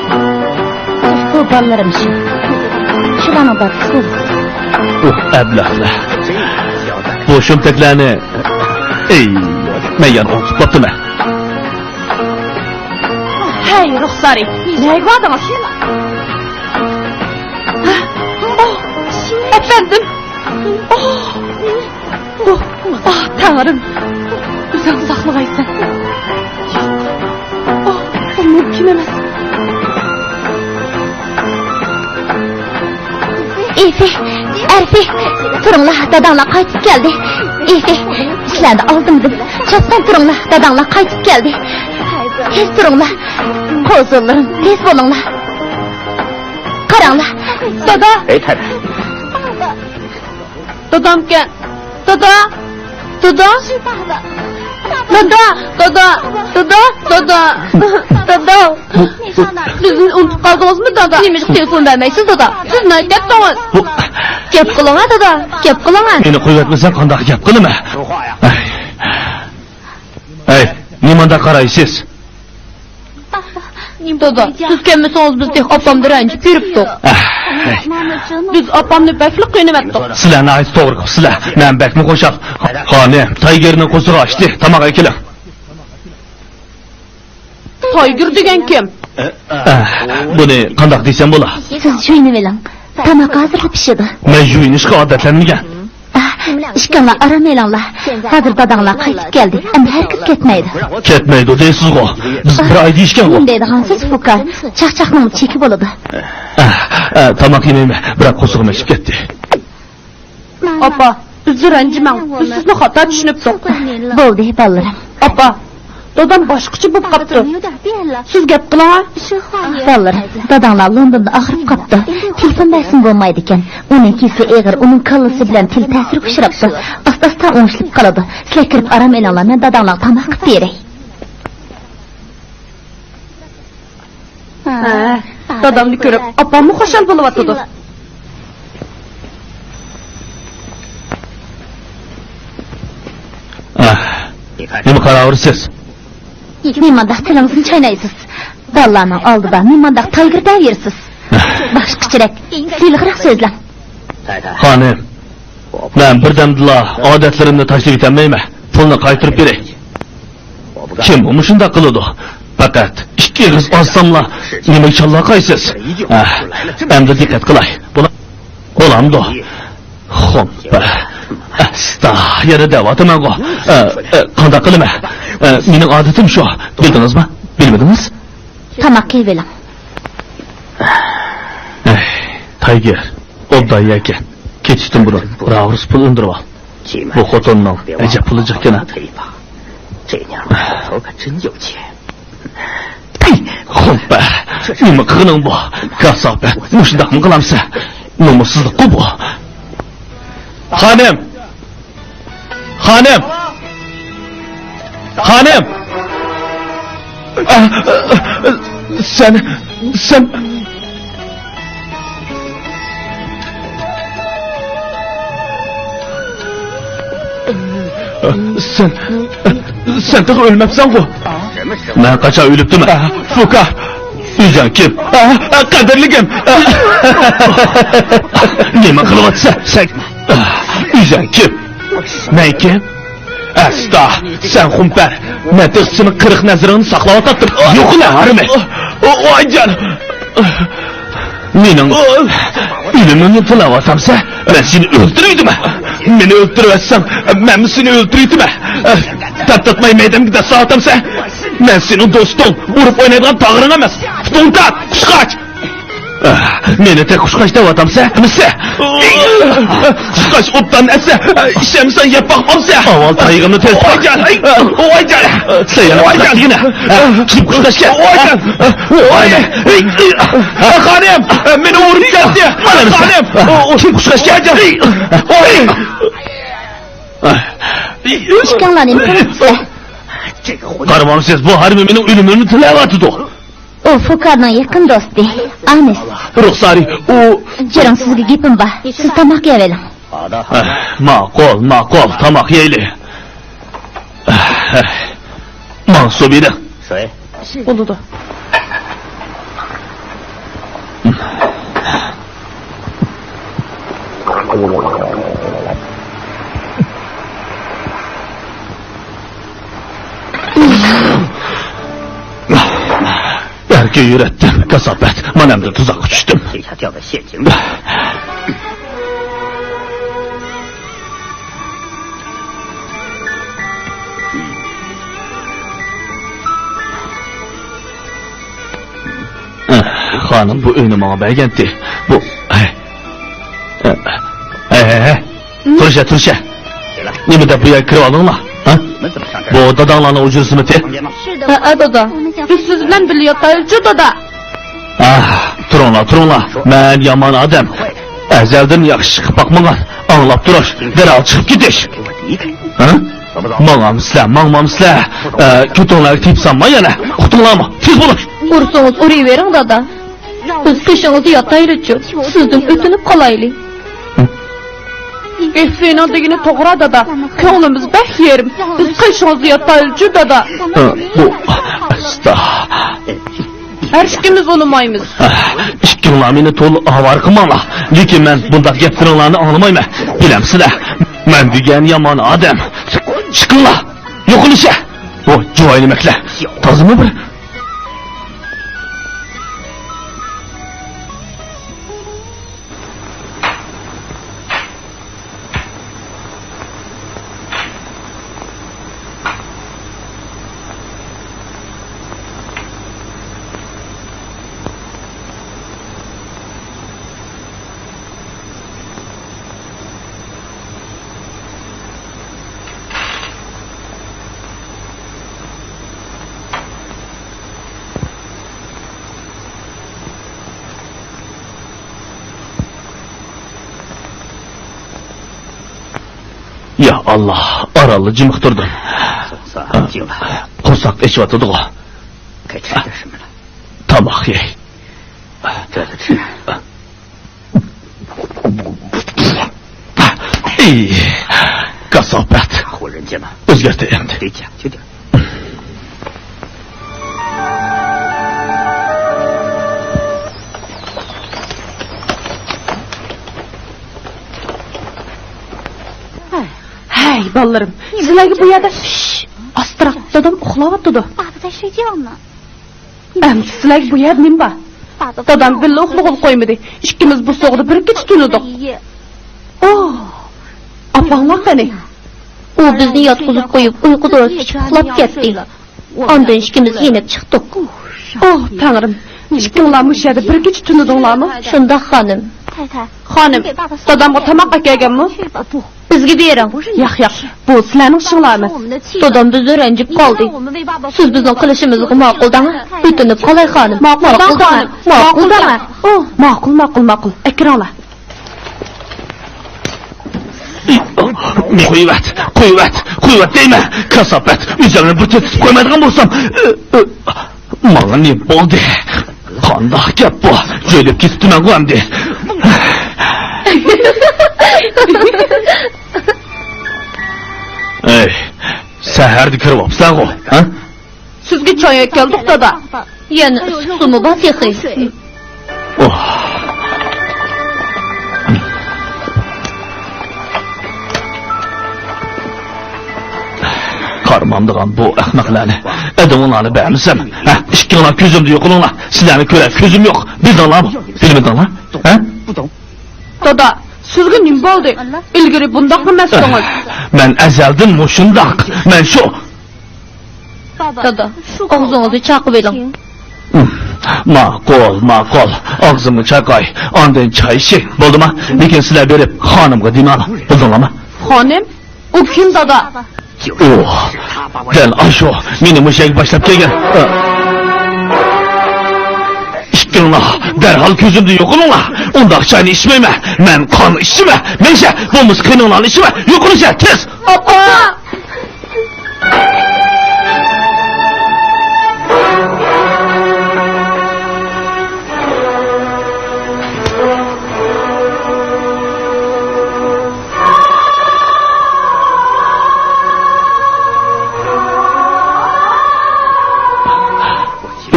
بۇ بالىلىرىم شۇ. شۇلارنىڭ دادىسى بولىسىز. ئۇھ، ئەبلەخلەر. بۇ شۇمتەكلەرنى، ئەي، مەن يەنە ئۇنتۇپ قاپتىمەن. ھەي، رۇخسارى، نەگە باردىڭىز؟ ئەپەندىم. ئاھ، ئاھ، تەڭرىم، ئۆزۈڭ ساقلىغايسەن. ياق، ئاھ، بۇ مۇمكىن ئەمەس. ئېفى، ئەرفى، تۇرۇڭلار، داداڭلار قايتىپ كەلدى. ئېفى، سىلەرنى ئالدىمىدىم. چاپسان تۇرۇڭلار، داداڭلار قايتىپ كەلدى. تېز تۇرۇڭلار. قوزۇلىرىم، تېز بولۇڭلار. قاراڭلار، دادا. دادامكەن. دادا! دادا! دادا! دادا! دادا! دادا! دادا! بىزنى ئۇنتۇپ قالدىڭىزمۇ، دادا؟ نېمىشقا تېلېفون بەرمەيسىز، دادا؟ سىز ناھايىتى دەپ توڭىز. بۇ گەپ قىلىڭا، دادا. گەپ قىلىڭا. مېنى قويۇۋەتمىسەڭ قانداق گەپ قىلىمەن؟ ئەي. ئەي، نېمانداق قارايسىز؟ دادا، سىز كەلمىسىڭىز بىز تېخى ئاپامدا رەنجىپ يۈرۈپتۇق. ئەھ، ئەي. بىز ئاپامنى بەكلا قىينىۋەتتۇق. سىلەر ناھايىتى توغرا قىپسىلەر. مەن بەكمۇ خۇشال. خانىم، تايگېرنىڭ قورسىقى ئاچتى. تاماق ئەكېلىڭ. تايگېر دېگەن كىم؟ ئەھ، بۇنى قانداق دېسەم بولا؟ سىز يۇيۇنۇۋېلىڭ. تاماق ھازىرلا پىشىدۇ. مەن يۇيۇنۇشقا ئادەتلەنمىگەن. ئىككىڭلار ئارام ئېلىڭلار. ھازىر داداڭلار قايتىپ كەلدى. ئەمدى ھەرگىز كەتمەيدۇ. كەتمەيدۇ دەيسىزغۇ؟ بىز بىر ئاي دېيىشكەنغۇ؟ نېمە دەيدىغانسىز، پۇكار؟ چاقچاقنىڭمۇ چېكى بولىدۇ. ئە، ئە، تاماق يېمەيمەن. بىراق قورسىقىم ئېچىپ كەتتى. ئاپا، بىزنى رەنجىمەڭ. بىز سىزنى خاتا چۈشىنىپتۇق. بولدى، بالىلىرىم. ئاپا، دادام باشقىچە بولۇپ قاپتۇ. سىز گەپ قىلىڭا. بالىلىرىم، داداڭلار لوندوندا ئاغرىپ قاپتۇ. تېلېفون بەرسىمۇ بولمايدىكەن. ئۇنىڭ كېسىلى ئېغىر، ئۇنىڭ كاللىسى بىلەن تىل تەسىرگە ئۇچراپتۇ. ئاستا-ئاستا ئوڭشىلىپ قالىدۇ. سىلەر كىرىپ ئارام ئېلىڭلار، مەن داداڭلارغا تاماق قىلىپ بېرەي. ھە، دادامنى كۆرۈپ ئاپاممۇ خۇشال بولۇۋاتىدۇ. ئاھ، نېمە قىلاۋېرىسىز؟ نېمانداق تىلىڭىزنى چاينايسىز؟ بالىلارنىڭ ئالدىدا نېمانداق تايگىر دەۋېرىسىز؟ باشقىچىراق، سىلىقراق سۆزلەڭ. خانىم، مەن بىردەمدىلا ئادەتلىرىمنى تاشلىۋېتەلمەيمەن. پۇلنى قايتۇرۇپ بېرەي. كىم مۇشۇنداق قىلىدۇ؟ پەقەت ئىككى ئېغىز ئازساملا نېمىگە چاللاقايسىز؟ ئەھ، ئەمدى دىققەت قىلاي. بولا-، بولامدۇ؟ خومپە. ئەستا، يەنە دەۋاتىمەنغۇ. ئە، ئە، قانداق قىلىمەن؟ ئە، مېنىڭ ئادىتىم شۇ. بىلدىڭىزمۇ؟ بىلمىدىڭىز؟ تاماق يەيۋېلىڭ. ئەي، تايگېر، ئوبدان يەكەن. كېتىشتىن بۇرۇن راۋۇرۇس پۇل ئۈندۈرۈۋال. بۇ خوتۇننىڭ ئەجەب پۇلى جىقكەن-ھە. خومپە، نېمە قىلغىنىڭ بۇ؟ كاساپەت، مۇشۇنداقمۇ قىلامسەن؟ نومۇسسىزلىققۇ بۇ. خانىم! خانىم! خانىم! سەن، سەن، سەن، سەن تېخى ئۆلمەپسەنغۇ؟ مەن قاچان ئۆلۈپتىمەن؟ ئە، پۇكار. ئۆزۈڭ كىم؟ ئە، ئە، قەدىرلىكىم. ئە. نېمە قىلىۋاتىسەن؟ سەن. ئە. سەن كىم؟ مەن كىم؟ ئەستا، سەن خۇمپەر. مەن تېخى سېنىڭ قىرىق نەزىرىڭنى ساقلاۋاتاتتىم. يوقىلا، ھارىمى! ۋايجان! مېنىڭ ئۆلۈمۈمنى تىلەۋاتامسەن؟ مەن سېنى ئۆلتۈرۈۋېتىمەن. مېنى ئۆلتۈرۈۋەتسەڭ، مەنمۇ سېنى ئۆلتۈرۈۋېتىمەن. تارتاتماي مەيدەمگە دەسسەۋاتامسەن؟ مەن سېنىڭ دوستۇڭ، ئۇرۇپ ئوينايدىغان تاغىرىڭ ئەمەس. پۇتۇڭنى تارت، قۇشقاچ! مېنى تېخى قۇشقاچ دەۋاتامسەن؟ قۇشقاچ ئوبدان ئەتسە، ئىشەنمىسەڭ يەپ باقمامسەن؟ ئاۋۋال تايىقىمنى تېرىپ. ۋايجان! ۋايجان! سەن يەنە قۇشقاچ دېگىنە. كىم قۇشقاچكەن؟ ۋايجان! ۋاي! خانىم! مېنى ئۇرۇپ كەتتى! خانىم! كىم قۇشقاچكەن؟ ۋاي! ئىككىڭلار نېمە قىلىۋاتىسىلەر؟ قارىمامسىز، بۇ ھارىمى مېنىڭ ئۆلۈمۈمنى تىلەۋاتىدۇ. ئۇ فۇكارنىڭ يېقىن دوستى، ئانىس. رۇخسارى، ئۇ. جۈرۈڭ، سىزگە گېپىم بار. سىز تاماق يەۋېلىڭ. ماقۇل، ماقۇل، تاماق يەيلى. ماڭا سۇ بېرىڭ. بولىدۇ. ئەركە يۈرەتتىم، كاساپەت. مانا ئەمدى تۇزاققا چۈشتۈم. خانىم بۇ ئۆينى ماڭا بەرگەنتى. بۇ، ھەي. ھەي، ھەي، ھەي. تۇرۇشە، تۇرۇشە. نېمە دەپ بۇ يەرگە كىرىۋالدىڭلار؟ ھە؟ بۇ داداڭلارنىڭ ھۇجرىسىمىتى؟ ھەئە، دادا. بىز سىز بىلەن بىللە ياتايلىچۇ، دادا. ئاھ، تۇرۇڭلار، تۇرۇڭلار. مەن يامان ئادەم. ئەزەلدىن ياخشى چىقىپ باقمىغان. ئاڭلاپ تۇرۇش. دەرھال چىقىپ كېتىش. ھە؟ ماڭامسىلەر، ماڭمامسىلەر. ئە، كۆتۈڭلارگە تېپسامما يەنە. ئۇقتۇڭلارمۇ؟ تېز بولۇش. ئۇرسىڭىز ئۇرۇۋېرىڭ، دادا. بىز قېشىڭىزدا ياتايلىچۇ، سىزدىن ئۆتۈنۈپ قالايلى. ئېھ، سېنىڭ دېگىنى توغرا، دادا. كۆڭلىمىز بەك يېرىم. بىز قېشىڭىزدا ياتايلىچۇ، دادا. ھە، بۇ، ئاستا. ھەر ئىككىمىز ئۇنىمايمىز. ئىككىڭلار مېنى تولا ئاۋارە قىلماڭلار. لېكىن مەن بۇنداق گەپلىرىڭلارنى ئاڭلىمايمەن. بىلەمسىلەر، مەن دېگەن يامان ئادەم. چىقىڭلار، يوقىلىشە. بۇ جۇۋاينىمەكلەر. تازىمۇ بىر يا ئاللا، ئارانلا جىمىق تۇردۇم. قورساق ئېچىۋاتىدىغۇ. تاماق يەي. ئى، كاساپەت. ئۆزگەرتە ئەمدى. ھەي، بالىلىرىم، سىلەرگە بۇ يەردە، شش، ئاستىراق، دادام ئۇخلاۋاتىدۇ. ئەمدى سىلەرگە بۇ يەردە نېمە بار؟ دادام بىللە ئۇخلىغىلى قويمىدى. ئىككىمىز بۇ سوغدا بىر كېچە تۈنىدۇق. ئوھ، ئاپاڭلار قېنى؟ ئۇ بىزنى ياتقۇزۇپ قويۇپ، ئۇيقۇ دورىسى ئىچىپ ئۇخلاپ كەتتى. ئاندىن ئىككىمىز يېنىپ چىقتۇق. ئوھ، تەڭرىم، ئىككىڭلار مۇشۇ يەردە بىر كېچە تۈنىدىڭلارمۇ؟ شۇنداق، خانىم. خانىم، دادامغا تاماق ئەكەلگەنمۇ؟ بىزگە بېرىڭ. ياق، ياق، بۇ سىلەرنىڭ ئىشىڭلار ئەمەس. دادام بىزدىن رەنجىپ قالدى. سىز بىزنىڭ قىلىشىمىزغا ماقۇل دەڭە. ئۆتۈنۈپ قالاي، خانىم. ماقۇل دەڭە. ماقۇل دەڭە. ئوھ، ماقۇل، ماقۇل، ماقۇل. ئەكىرىڭلار. قويۇۋەت، قويۇۋەت، قويۇۋەت دەيمەن. كاساپەت، ئۆزۈڭنى بىر تېتىتىپ قويمايدىغان بولسام. ماڭا نېمە بولدى؟ قانداق گەپ بۇ؟ جۆيلۈپ كېتىپتىمەنغۇ ئەمدى. ئەي، سەھەردە كىرىۋاپسەنغۇ، ھە؟ سىزگە چاي ئەكەلدۇق، دادا. يەنە ئىسسىق سۇمۇ بار تېخى. ئوھ. ماندىغان بۇ ئەخمەقلەرنى ئەدىڭلارنى بەرمىسەم، ھە، ئىككىڭلار كۆزۈمدىن يوقىلىڭلار. سىلەرنى كۆرەر كۆزۈم يوق. بىلدىڭلارمۇ؟ بىلمىدىڭلار؟ ھە؟ دادا، سىزگە نېمە بولدى؟ ئىلگىرى بۇنداق ئەمەستىڭىز. مەن ئەزەلدىن مۇشۇنداق. مەن شۇ. دادا، ئاغزىڭىزنى چاقىۋېلىڭ. ماقۇل، ماقۇل. ئاغزىمنى چاقاي. ئاندىن چاي ئىچەي. بولدىما؟ لېكىن سىلەر بېرىپ خانىمغا دېمەڭلار. بىلدىڭلارمۇ؟ خانىم؟ ئۇ كىم، دادا؟ ئۇ، دەل ئاشۇ، مېنى مۇشۇ يەرگە باشلاپ كەلگەن. ئىككىڭلار دەرھال كۆزۈمدىن يوقىلىڭلار. ئۇنداق چاينى ئىچمەيمەن. مەن قان ئىچىمەن. مېڭىشە، بولمىسا قېنىڭلارنى ئىچىمەن. يوقىلىشە، تېز! ئاپا!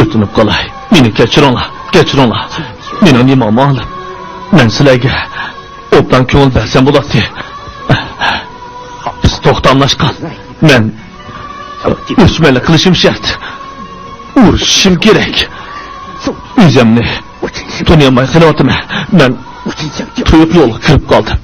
ئۆتۈنۈپ قالاي، مېنى كەچۈرۈڭلار، كەچۈرۈڭلار. مېنىڭ نېمەم ئاڭلىپ، مەن سىلەرگە ئوبدان كۆڭۈل بەرسەم بولاتتى. بىز توختاملاشقان. مەن ئۆچمەنلىك قىلىشىم شەرت. ئۇرۇشۇشۇم كېرەك. ئۆزۈمنى تونۇيالماي قېلىۋاتىمەن. مەن تۇيۇق يولغا كىرىپ قالدىم.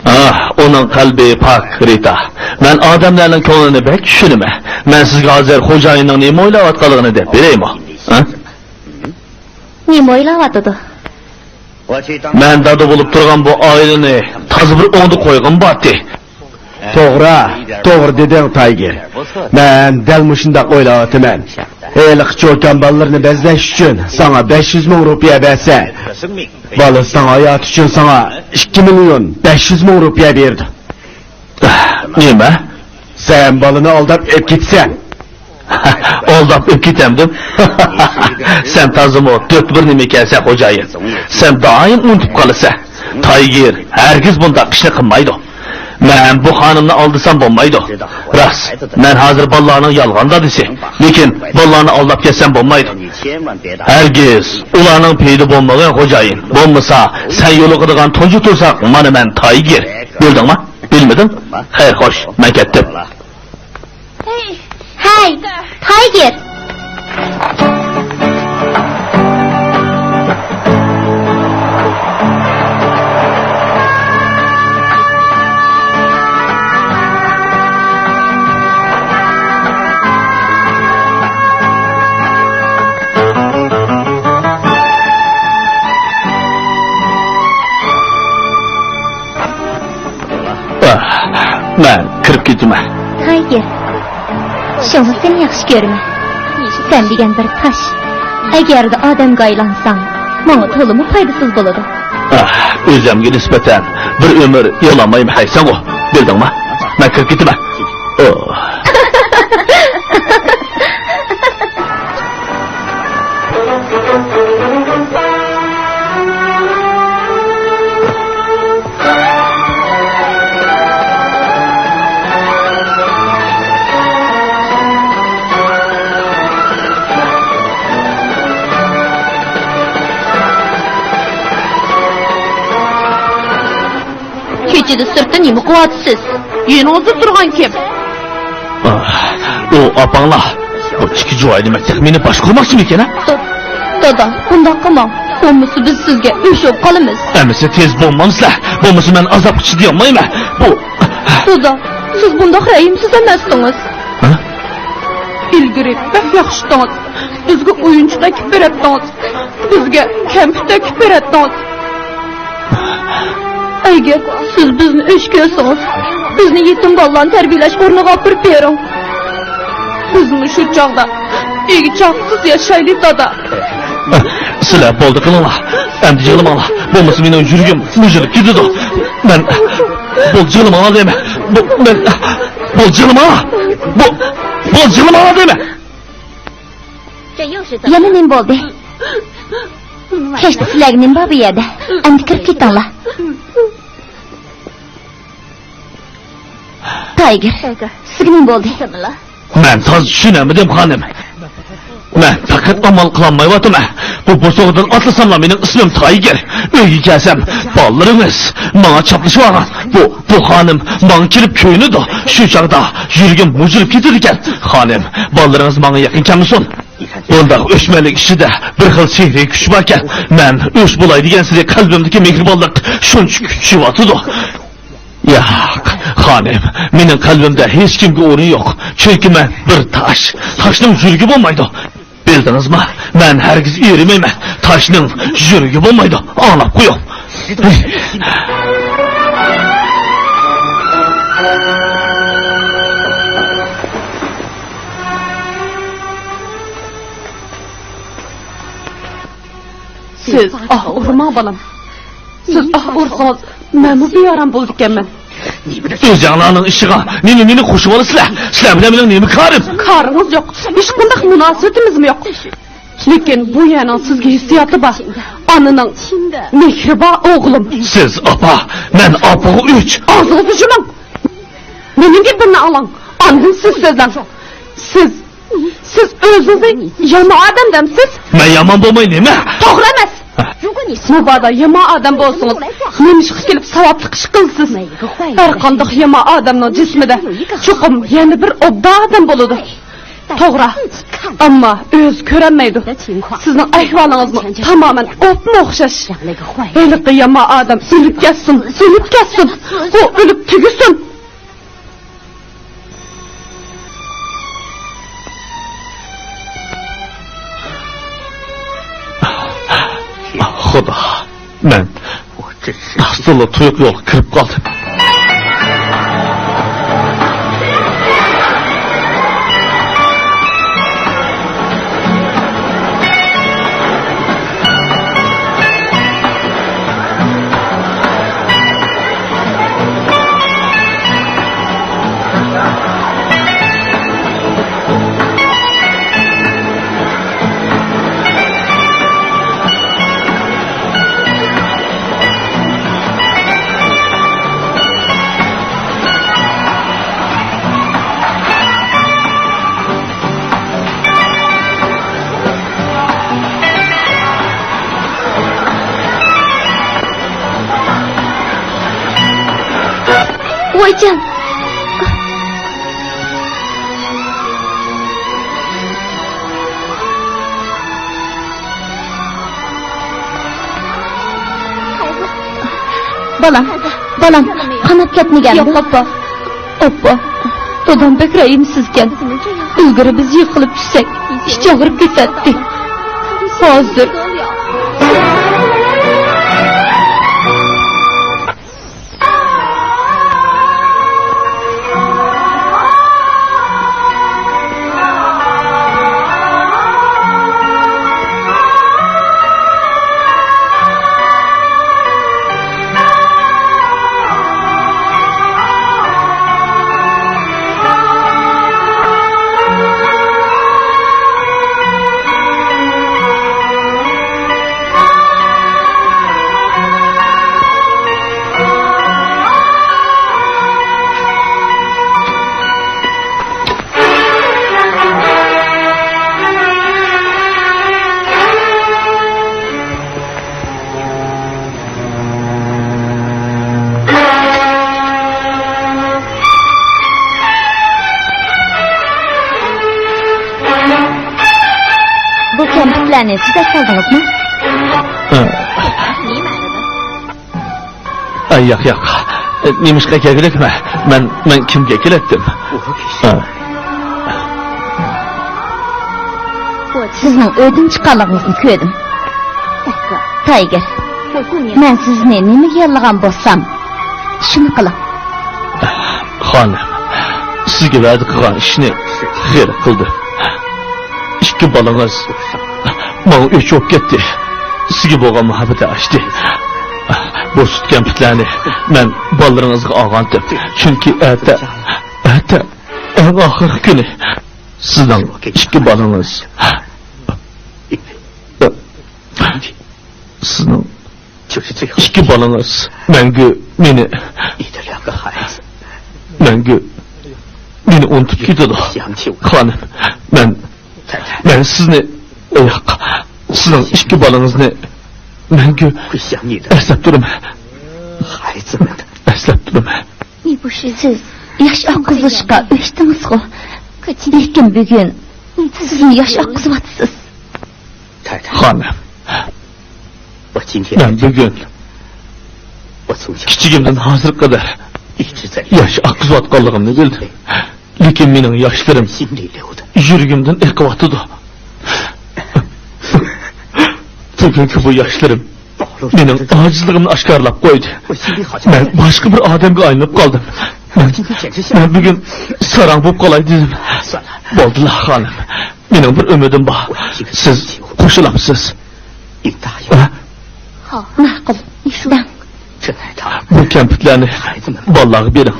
ئاھ، ئۇنىڭ قەلبى پاك، رىتا. مەن ئادەملەرنىڭ كۆڭلىنى بەك چۈشىنىمەن. مەن سىزگە ھازىر خوجايىننىڭ نېمە ئويلاۋاتقانلىقىنى دەپ بېرەيمۇ؟ ھە؟ نېمە ئويلاۋاتىدۇ؟ مەن دادا بولۇپ تۇرغان بۇ ئائىلىنى تازا بىر ئوڭدا قويغۇم بارتى. توغرا، توغرا دېدىڭ، تايگېر. مەن دەل مۇشۇنداق ئويلاۋاتىمەن. ھېلىقى چوكان بالىلىرىنى بەزلەش ئۈچۈن ساڭا بەش يۈز مىڭ روپىيە بەرسە، بالىسى ساڭا ھاياتى ئۈچۈن ساڭا ئىككى مىليون بەش يۈز مىڭ روپىيە بېرىدۇ. نېمە؟ سەن بالىنى ئالداپ ئېلىپ كېتىسەن. ئالداپ ئېلىپ كېتەمدىم؟ سەن تازىمۇ دۆت بىر نېمە ئىكەنسەن، خوجايىن. سەن دائىم ئۇنتۇپ قالىسەن. تايگېر ھەرگىز بۇنداق ئىشنى قىلمايدۇ. مەن بۇ خانىمنى ئالدىسام بولمايدۇ. راست، مەن ھازىر بالىلارنىڭ يالغان دادىسى. لېكىن بالىلارنى ئالداپ كەتسەم بولمايدۇ. ھەرگىز ئۇلارنىڭ پېيىدە بولمىغىن، خوجايىن. بولمىسا، سەن يولۇقىدىغان تۇنجى تۇزاق مانا مەن، تايگېر. بىلدىڭما؟ بىلمىدىڭ؟ خەير، خوش، مەن كەتتىم. ھەي، تايگېر! ئاھ، مەن كىرىپ كېتىمەن. تايگېر، شۇڭا سېنى ياخشى كۆرىمەن. سەن دېگەن بىر تاش. ئەگەردە ئادەمگە ئايلانساڭ، ماڭا تولىمۇ پايدىسىز بولىدۇ. ئاھ، ئۆزۈمگە نىسبەتەن بىر ئۆمۈر يالانمايمەن ھەي سەنغۇ. بىلدىڭما؟ مەن كىرىپ كېتىمەن. ئوھ. كېچىدە سىرتتا نېمە قىلىۋاتىسىز؟ يېنىڭىزدا تۇرغان كىم؟ ئاھ، ئۇ ئاپاڭلار. بۇ ئىككى جۇۋايى نېمە تېخى مېنى باش قۇرماقچىمىكەن، ھە؟ دا-، دادا، بۇنداق قىلماڭ. بولمىسا بىز سىزگە ئۆچ بولۇپ قالىمىز. ئەمىسە تېز بولمامسىلەر؟ بولمىسا مەن ئازابقا چىدىيالمايمەن. بۇ. دادا، سىز بۇنداق رەھىمسىز ئەمەستىڭىز. ھە؟ ئىلگىرى بەك ياخشى ئىدىڭىز. بىزگە ئويۇنچۇق ئەكىپ بېرەتتىڭىز. بىزگە كەمپۈت ئەكىپ بېرەتتىڭىز. ئەگەر سىز بىزنى ئۆچ كۆرسىڭىز، بىزنى يېتىم بالىلارنى تەربىيەلەش ئورنىغا ئاپىرىپ بېرىڭ. بىزمۇ شۇ چاغدا ئىگە-چاقىسىز ياشايلى، دادا. سىلەر بولدى قىلىڭلار. ئەمدى يىغلىماڭلار. بولمىسا مېنىڭ يۈرىكىم مۇجۇلۇپ كېتىدۇ. مەن، بولدى يىغلىماڭلار دەيمەن. بۇ، مەن، بولدى يىغلىماڭلار. بۇ، بولدى يىغلىماڭلار دەيمەن. يەنە نېمە بولدى؟ ھېچ، سىلەرگە نېمە بار بۇ يەردە؟ ئەمدى كىرىپ كېتىڭلار. تايگېر، سىزگە نېمە بولدى؟ مەن تازا چۈشىنەلمىدىم، خانىم. مەن پەقەت ئامال قىلالمايۋاتىمەن. بۇ بوسۇغىدىن ئاتلىساملا مېنىڭ ئىسمىم تايگېر. ئۆيگە كەلسەم، بالىلىرىڭىز ماڭا چاپلىشىۋالغان. بۇ، بۇ خانىم ماڭا كېلىپ كۆيۈنىدۇ. شۇ چاغدا يۈرىكىم مۇجۇلۇپ كېتىدىكەن. خانىم، بالىلىرىڭىز ماڭا يېقىن كەلمىسۇن. بۇنداق ئۆچمەنلىك ئىچىدە بىر خىل سېھرىي كۈچ باركەن. مەن ئۆچ بولاي دېگەنسېرى قەلبىمدىكى مېھرىبانلىق شۇنچە كۈچىيىۋاتىدۇ. ياق، خانىم، مېنىڭ قەلبىمدە ھېچكىمگە ئورۇن يوق. چۈنكى مەن بىر تاش. تاشنىڭ يۈرىكى بولمايدۇ. بىلدىڭىزمۇ؟ مەن ھەرگىز ئېرىمەيمەن. تاشنىڭ يۈرىكى بولمايدۇ. ئاڭلاپ قويۇڭ. سىز ئاھ ئۇرماڭ، بالام. سىز ئاھ ئۇرسىڭىز، مەنمۇ بىئارام بولىدىكەنمەن. ئۆزۈڭلارنىڭ ئىشىغا نېمە مېنى قوشۇۋالىسىلەر؟ سىلەر بىلەن مېنىڭ نېمە كارىم؟ كارىڭىز يوق. ھېچقانداق مۇناسىۋىتىمىزمۇ يوق. لېكىن بۇ يەرنىڭ سىزگە ھېسسىياتى بار. ئانىنىڭ مېھرى بار، ئوغلۇم. سىز ئاپا، مەن ئاپىغا ئۆچ. ئاغزىڭىزنى يۇمۇڭ. مېنىڭ گېپىمنى ئاڭلاڭ. ئاندىن سىز سۆزلەڭ. سىز، سىز ئۆزىڭىزنى يامان ئادەم دەمسىز؟ مەن يامان بولماي نېمە؟ توغرا ئەمەس. ھە. مۇبادا يامان ئادەم بولسىڭىز، نېمىشقا كېلىپ ساۋابلىق ئىش قىلىسىز؟ ھەر قانداق يامان ئادەمنىڭ جىسمىدە چوقۇم يەنە بىر ئوبدان ئادەم بولىدۇ. توغرا. ئەمما ئۆزى كۆرەلمەيدۇ. سىزنىڭ ئەھۋالىڭىزمۇ تامامەن ئوپمۇ ئوخشاش. ھېلىقى يامان ئادەم ئۆلۈپ كەتسۇن، ئۆلۈپ كەتسۇن. ئۇ ئۆلۈپ تۈگىسۇن. خۇدا، مەن راستلا تۇيۇق يولغا كىرىپ قالدىم. ۋايجان! بالام، بالام، قاناپ كەتمىگەنمۇ؟ ياق، ئاپا. ئاپا، دادام بەك رەھىمسىزكەن. ئىلگىرى بىز يىقىلىپ چۈشسەك، ئىچى ئاغرىپ كېتەتتى. ھازىر. بۇ كەمپۈتلەرنى سىز ئەكەلدىڭىزمۇ؟ ھە. ئەي، ياق، ياق. نېمىشقا كەلگۈدەكمەن؟ مەن، مەن كىمگە كېلەتتىم؟ ھە. سىزنىڭ ئۆيدىن چىققانلىقىڭىزنى كۆردۈم. تايگېر، مەن سىزنى نېمىگە ياللىغان بولسام، شۇنى قىلىڭ. خانىم، سىزگە ۋەدە قىلغان ئىشنى خېرى قىلدىم. ئىككى بالىڭىز ماڭا ئۆچ بولۇپ كەتتى. سىزگە بولغان مۇھەببىتى ئاشتى. بۇ سۈت كەمپۈتلەرنى مەن بالىلىرىڭىزغا ئالغانتىم. چۈنكى ئەتە، ئەتە ئەڭ ئاخىرقى كۈنى. سىزنىڭ ئىككى بالىڭىز سىزنىڭ ئىككى بالىڭىز مەڭگۈ مېنى، مەڭگۈ مېنى ئۇنتۇپ كېتىدۇ. خانىم، مەن، مەن سىزنى، ياق، سىزنىڭ ئىككى بالىڭىزنى مەڭگۈ ئەسلەپ تۇرىمەن. ئەسلەپ تۇرىمەن. سىز ياش ئاققۇزۇشقا ئۆچتىڭىزغۇ. لېكىن بۈگۈن سىزمۇ ياش ئاققۇزۇۋاتىسىز. خانىم، مەن بۈگۈن كىچىكىمدىن ھازىرغا قەدەر ياش ئاققۇزۇۋاتقانلىقىمنى بىلدىم. لېكىن مېنىڭ ياشلىرىم يۈرىكىمدىن ئېقىۋاتىدۇ. بۈگۈنكى بۇ ياشلىرىم مېنىڭ ئاجىزلىقىمنى ئاشكارىلاپ قويدى. مەن باشقا بىر ئادەمگە ئايلىنىپ قالدىم. مەن، مەن بۈگۈن ساراڭ بولۇپ قالاي دېدىم. بولدىلا، خانىم. مېنىڭ بىر ئۈمىدىم بار. سىز قوشۇلامسىز؟ ھە؟ ماقۇل، ئىشلەڭ. بۇ كەمپۈتلەرنى بالىلارغا بېرىڭ.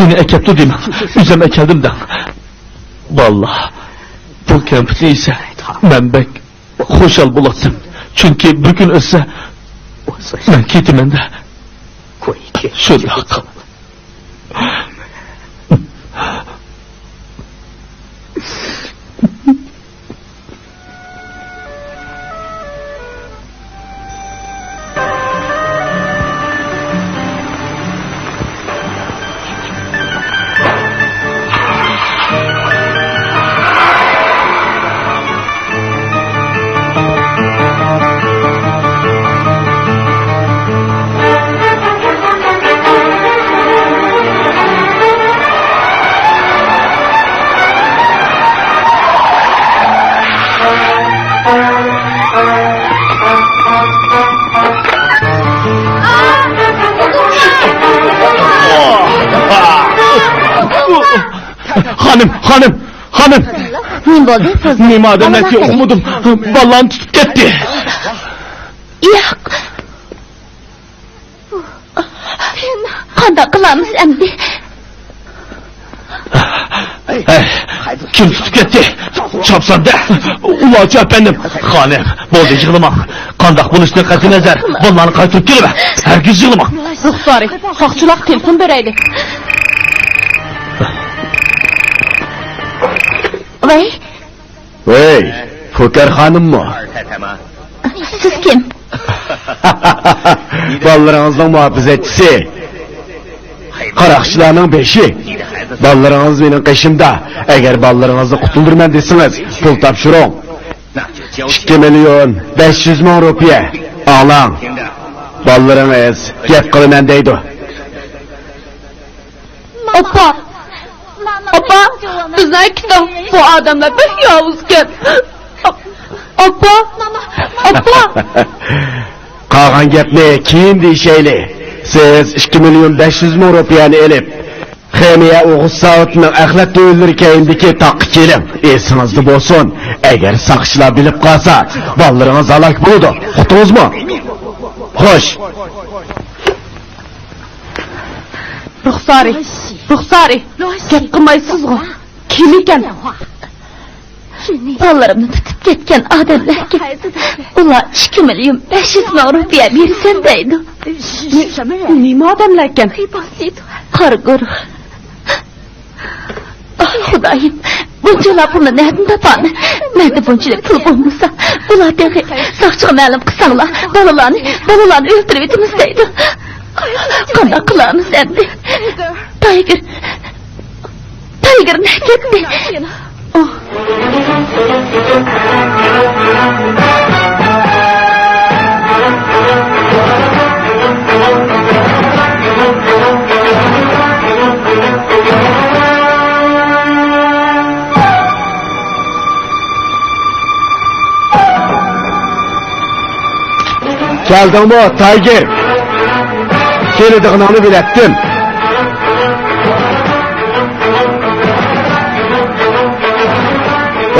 مېنى ئەكەپتۇ دېمەڭ. ئۆزۈم ئەكەلدىم دەڭ. بالىلار، بۇ كەمپۈتنى يېسە مەن بەك خۇشال بولاتتىم. چۈنكى بىر كۈن ئۆتسە مەن كېتىمەن-دە. شۇنداق. خانىم، خانىم، خانىم! نېمە بولدى، قىز؟ نېمە ئادەملەركى ئۇقمىدىم. بالىلارنى تۇتۇپ كەتتى. ياق. قانداق قىلارمىز ئەمدى؟ ھەي، كىم تۇتۇپ كەتتى؟ چاپسان-دە! ئۇلارچۇ ئەپەندىم! خانىم، بولدى، يىغلىماڭ. قانداق بولۇشىدىن قەتئىينەزەر، بالىلارنى قايتۇرۇپ كېلىمەن. ھەرگىز يىغلىماڭ. رۇخسارى، ساقچىلارغا تېلېفون بېرەيلى. ۋەي، ۋەي، پۇكەر خانىممۇ؟ سىز كىم؟ بالىلىرىڭىزنىڭ مۇھاپىزەتچىسى. قاراقچىلارنىڭ بېشى. بالىلىرىڭىز مېنىڭ قېشىمدا. ئەگەر بالىلىرىڭىزنى قۇتۇلدۇرىمەن دېسىڭىز، پۇل تاپشۇرۇڭ. ئىككى مىليون بەش يۈز مىڭ رۇپىيە. ئاڭلاڭ. بالىلىرىڭىز گەپ قىلىمەن دەيدۇ. ئاپا! ئاپا! بىزنى ئەكېتىڭ! بۇ ئادەملەر بەك ياۋۇزكەن! ئاپا! ئاپا! قالغان گەپنى كېيىن دېيىشەيلى. سىز ئىككى مىليون بەش يۈز مىڭ رۇپىيەنى ئېلىپ، خىمىيە ئوغۇز زاۋۇتىنىڭ ئەخلەت دۆۋىلىرى كەينىدىكى تاغقا كېلىڭ. ئېسىڭىزدە بولسۇن، ئەگەر ساقچىلار بىلىپ قالسا، بالىلىرىڭىز ھالاك بولىدۇ. ئۇقتىڭىزمۇ؟ خوش! رۇخسارى، رۇخسارى، گەپ قىلمايسىزغۇ؟ كىم ئىكەن؟ بالىلىرىمنى تۇتۇپ كەتكەن ئادەملەركەن. ئۇلار ئىككى مىليون بەش يۈز مىڭ رۇپىيە بېرىسەن دەيدۇ. نېمە ئادەملەركەن؟ قارا گۇرۇھ. ئاھ، خۇدايىم، بۇنچىلا پۇلنى نەدىن تاپارمەن؟ مەندە بۇنچىلىك پۇل بولمىسا، ئۇلار تېخى ساقچىغا مەلۇم قىلساڭلار، بالىلارنى، بالىلارنى ئۆلتۈرۈۋېتىمىز دەيدۇ. قانداق قىلارمىز ئەمدى؟ تايگېر، تايگېر نەگە كەتتى؟ كەلدىڭمۇ، تايگېر؟ كېلىدىغىنىڭنى بىلەتتىم.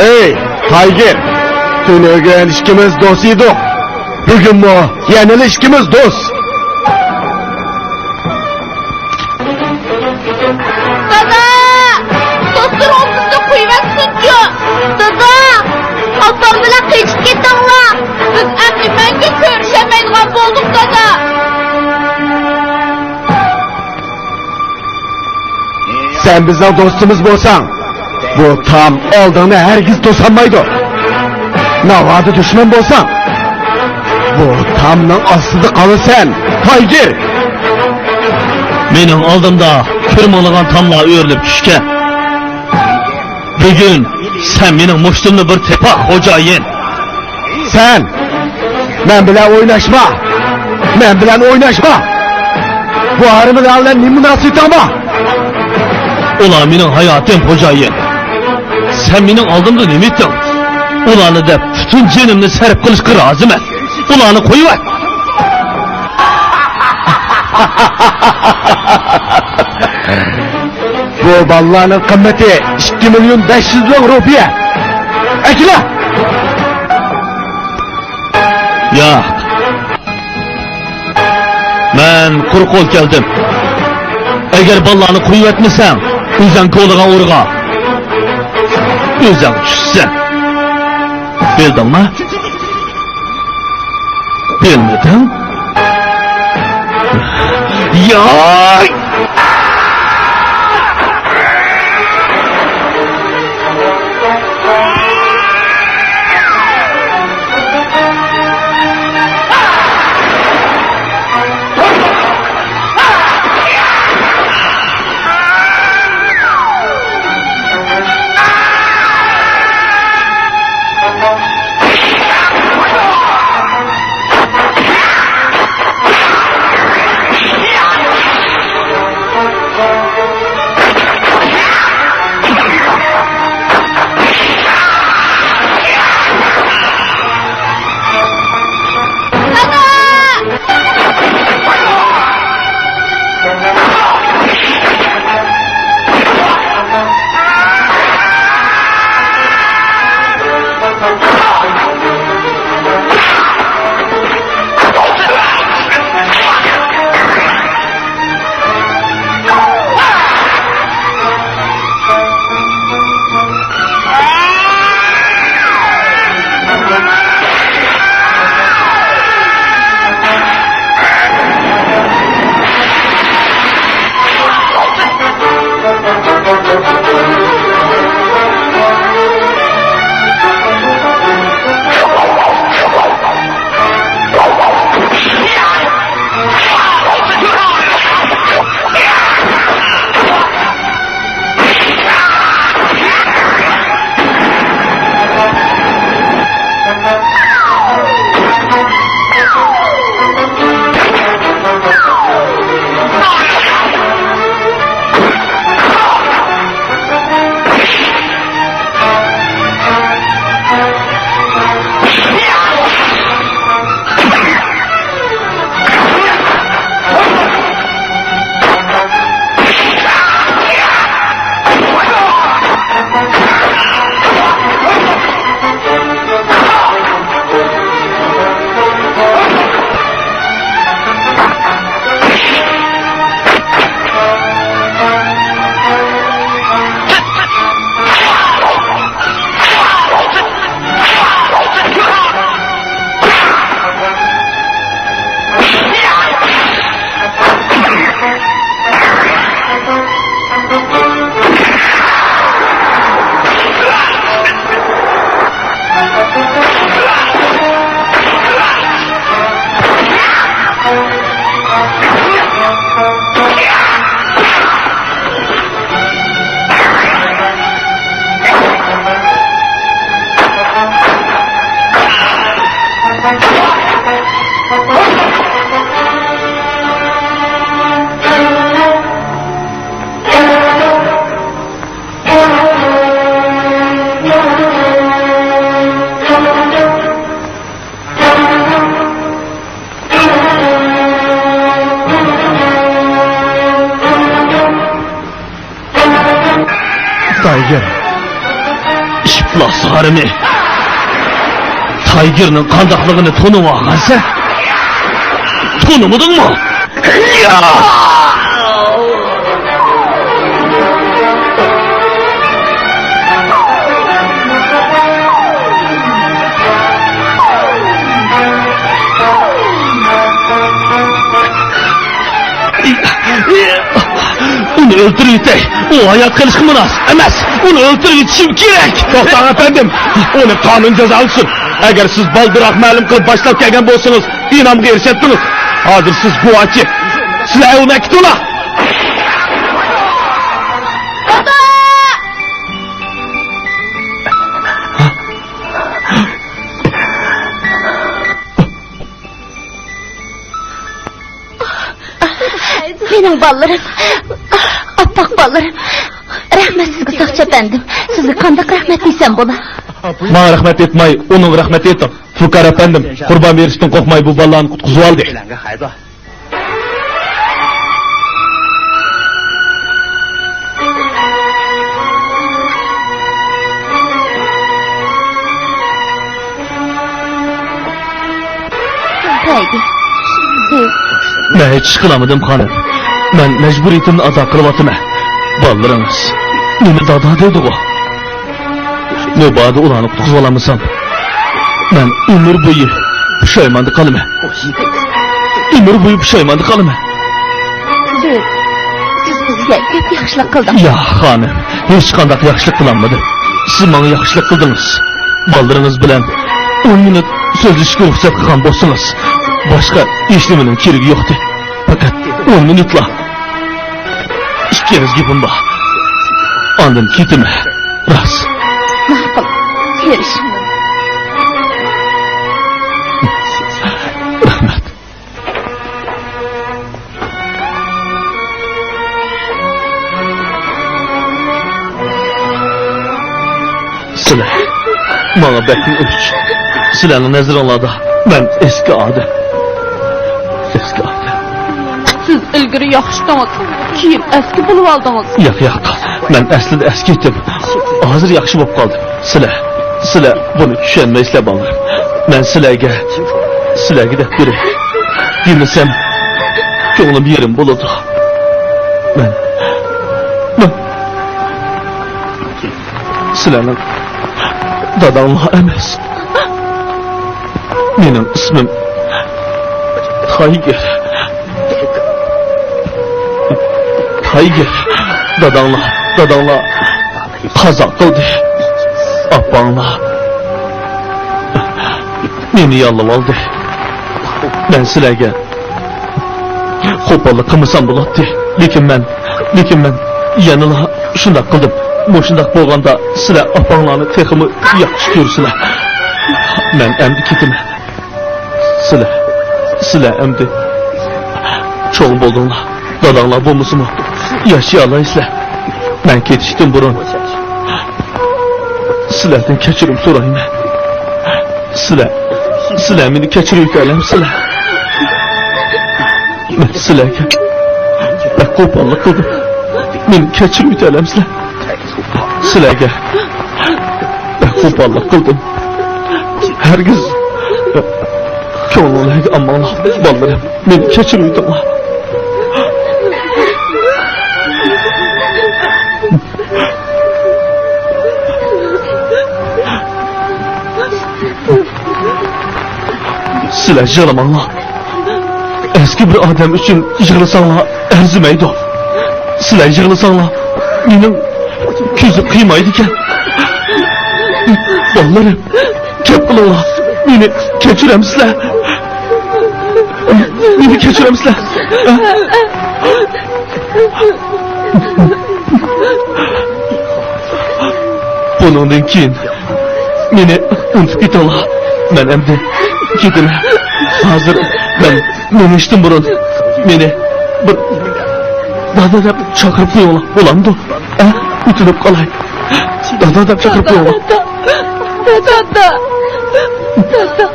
ئەي، تايگېر! تۈنۈگۈن ئىككىمىز دوست ئىدۇق. بۈگۈنمۇ يەنىلا ئىككىمىز دوست. دادا! دوستلىرىڭىز بىزنى قويۇۋەتسۇنچۇ! دادا! ئاپام بىلەن قېچىپ كېتىڭلار! بىز ئەمدى مەڭگۈ كۆرۈشەلمەي سەن بىزنىڭ دوستىمىز بولساڭ، بۇ تام ئالدىڭنى ھەرگىز توسالمايدۇ. ناۋادا دۈشمەن بولساڭ، بۇ تامنىڭ ئاستىدا قالىسەن، تايگېر! مېنىڭ ئالدىمدا كۆرمىڭلىغان تاملار ئۆرۈلۈپ چۈشكەن. بۈگۈن سەن مېنىڭ مۇشتۇمنى بىر تېپە، خوجايىن. سەن مەن بىلەن ئويناشما! مەن بىلەن ئويناشما! بۇ ھارمىلار بىلەن نېمە مۇناسىۋىتىڭ بار؟ ئۇلار مېنىڭ ھاياتىم، خوجايىن. سەن مېنىڭ ئالدىمدا نېمە ئېيتتىڭ؟ ئۇلارنى دەپ پۈتۈن جېنىمنى سەرپ قىلىشقا رازىمەن. ئۇلارنى قويۇۋەت! بۇ بالىلارنىڭ قىممىتى ئىككى مىليون بەش يۈز مىڭ رۇپىيە. ئەكېلە! ياق. مەن قۇرۇق قول كەلدىم. ئەگەر بالىلارنى قويۇۋەتمىسەڭ، ئۆزەڭ كولىغا ئۇرغا. ئۆزەڭ چۈشىسەن. بىلدىڭمۇ؟ بىلمىدىڭ؟ ياي! تايگېر. ئىپلاس ھارىمى. تايگېرنىڭ قانداقلىقىنى تونۇۋالغانسەن؟ تونۇمىدىڭمۇ؟ يا! ئۇنى ئۆلتۈرۈۋېتەي. ئۇ ھايات قېلىشقا مۇناسىپ ئەمەس. ئۇنى ئۆلتۈرۈۋېتىشىم كېرەك. توختاڭ ئەپەندىم. ئۇنى قانۇن جازالىسۇن. ئەگەر سىز بالدۇرراق مەلۇم قىلىپ باشلاپ كەلگەن بولسىڭىز، ئىنئامغا ئېرىشەتتىڭىز. ھازىر سىز گۇۋاھچى. سىلەر ئۇنى ئەكېتىڭلار. مېنىڭ بالىلىرىم، ئاپئاق بالىلىرىم. رەھمەت سىزگە، ساقچى ئەپەندىم. سىزگە قانداق رەھمەت دېسەم بولا؟ ماڭا رەھمەت ئېيتماي، ئۇنىڭغا رەھمەت ئېيتىڭ. پۇكارە ئەپەندىم، قۇربان بېرىشتىن قورقماي بۇ بالىلارنى قۇتقۇزۇۋالدى. مەن ھېچ ئىش قىلالمىدىم، خانىم. مەن مەجبۇرىيىتىمنى ئادا قىلىۋاتىمەن. بالىلىرىڭىز مېنى دادا دەيدىغۇ. مۇبادا ئۇلارنى قۇتقۇزۇۋالالمىسام، مەن ئۆمۈر بويى پۇشايماندا قالىمەن. ئۆمۈر بويى پۇشايماندا قالىمەن. سىز، سىز بىزگە كۆپ ياخشىلىق قىلدىڭىز. ياق، خانىم، ھېچقانداق ياخشىلىق قىلالمىدىم. سىز ماڭا ياخشىلىق قىلدىڭىز. بالىلىرىڭىز بىلەن ئون مىنۇت سۆزلىشىشكە رۇخسەت قىلغان بولسىڭىز، باشقا ھېچنېمىنىڭ كېرىكى يوقتى. پەقەت ئون مىنۇتلا. ئىككى ئېغىز گېپىم بار. ئاندىن كېتىمەن. راست. ماقۇل. كۆرۈشىمىز. رەھمەت. سىلەر ماڭا بەكمۇ ئۆچ. سىلەرنىڭ نەزىرىڭلاردا مەن ئەسكى ئادەم. ئەسكى ئادەم. سىز ئىلگىرى ياخشىتىڭىز، كېيىن ئەسكى بولۇۋالدىڭىز. ياق، ياق. مەن ئەسلىدە ئەسكى ئىدىم. ھازىر ياخشى بولۇپ قالدىم. سىلەر، سىلەر بۇنى چۈشەنمەيسىلەر، بالىلىرىم. مەن سىلەرگە، سىلەرگە دەپ بېرەي. دېمىسەم، كۆڭلۈم يېرىم بولىدۇ. مەن، مەن سىلەرنىڭ داداڭلار ئەمەس. مېنىڭ ئىسمىم تايگېر. تايگېر. داداڭلار، داداڭلار قازا قىلدى. ئاپاڭلار مېنى ياللىۋالدى. مەن سىلەرگە قوپاللىق قىلمىسام بولاتتى. لېكىن مەن، لېكىن مەن يەنىلا شۇنداق قىلدىم. مۇشۇنداق بولغاندا سىلەر ئاپاڭلارنى تېخىمۇ ياخشى كۆرىسىلەر. مەن ئەمدى كېتىمەن. سىلەر، سىلەر ئەمدى چوڭ بولدۇڭلار. داداڭلار بولمىسىمۇ ياشىيالايسىلەر. مەن كېتىشتىن بۇرۇن سىلەردىن كەچۈرۈم سورايمەن. سىلەر، سىلەر مېنى كەچۈرۈۋېتەلەمسىلەر؟ مەن سىلەرگە بەك قوپاللىق قىلدىم. مېنى كەچۈرۈۋېتەلەمسىلەر؟ سىلەرگە بەك قوپاللىق قىلدىم. ھەرگىز كۆڭلۈڭلارگە ئالماڭلار، بالىلىرىم. مېنى كەچۈرۈۋېتىڭلار. سىلەر يىغلىماڭلار. ئەسكى بىر ئادەم ئۈچۈن يىغلىساڭلار ئەرزىمەيدۇ. سىلەر يىغلىساڭلار مېنىڭ كۆزۈم قىيمايدىكەن. بالىلىرىم، گەپ قىلىڭلار. مېنى كەچۈرەمسىلەر؟ مېنى كەچۈرەمسىلەر؟ ھە؟ بۇنىڭدىن كېيىن مېنى ئۇنتۇپ كېتىڭلار. مەن ئەمدى كېتىمەن. ھازىر مەن مېڭىشتىن بۇرۇن مېنى بىر دادا دەپ چاقىرىپ قويۇڭلار، بولامدۇ؟ ئە، ئۆتۈنۈپ قالاي. دادا دەپ چاقىرىپ قويۇڭلار. دادا. دادا. دادا.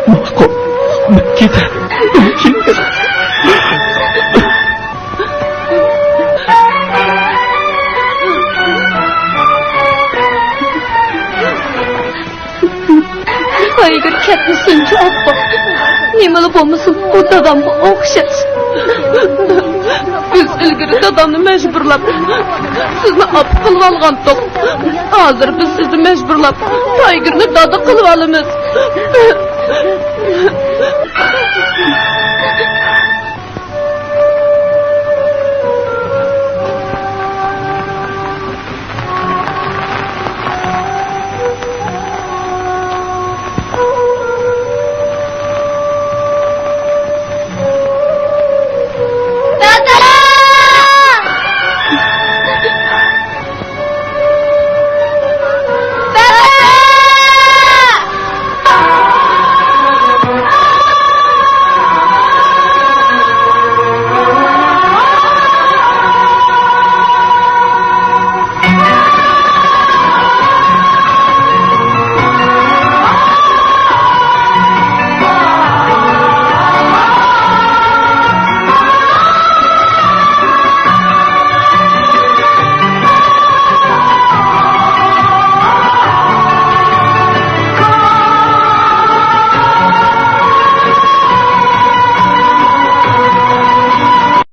ماقۇل. مەن كېتەي. مەن كېتەي. تايگېر كەتمىسۇنچۇ، ئاپا. نېمىلا بولمىسۇن، ئۇ دادامغا ئوخشاش. بىز ئىلگىرى دادامنى مەجبۇرلاپ سىزنى ئاپا قىلىۋالغانتۇق. ھازىر بىز سىزنى مەجبۇرلاپ تايگېرنى دادا قىلىۋالىمىز.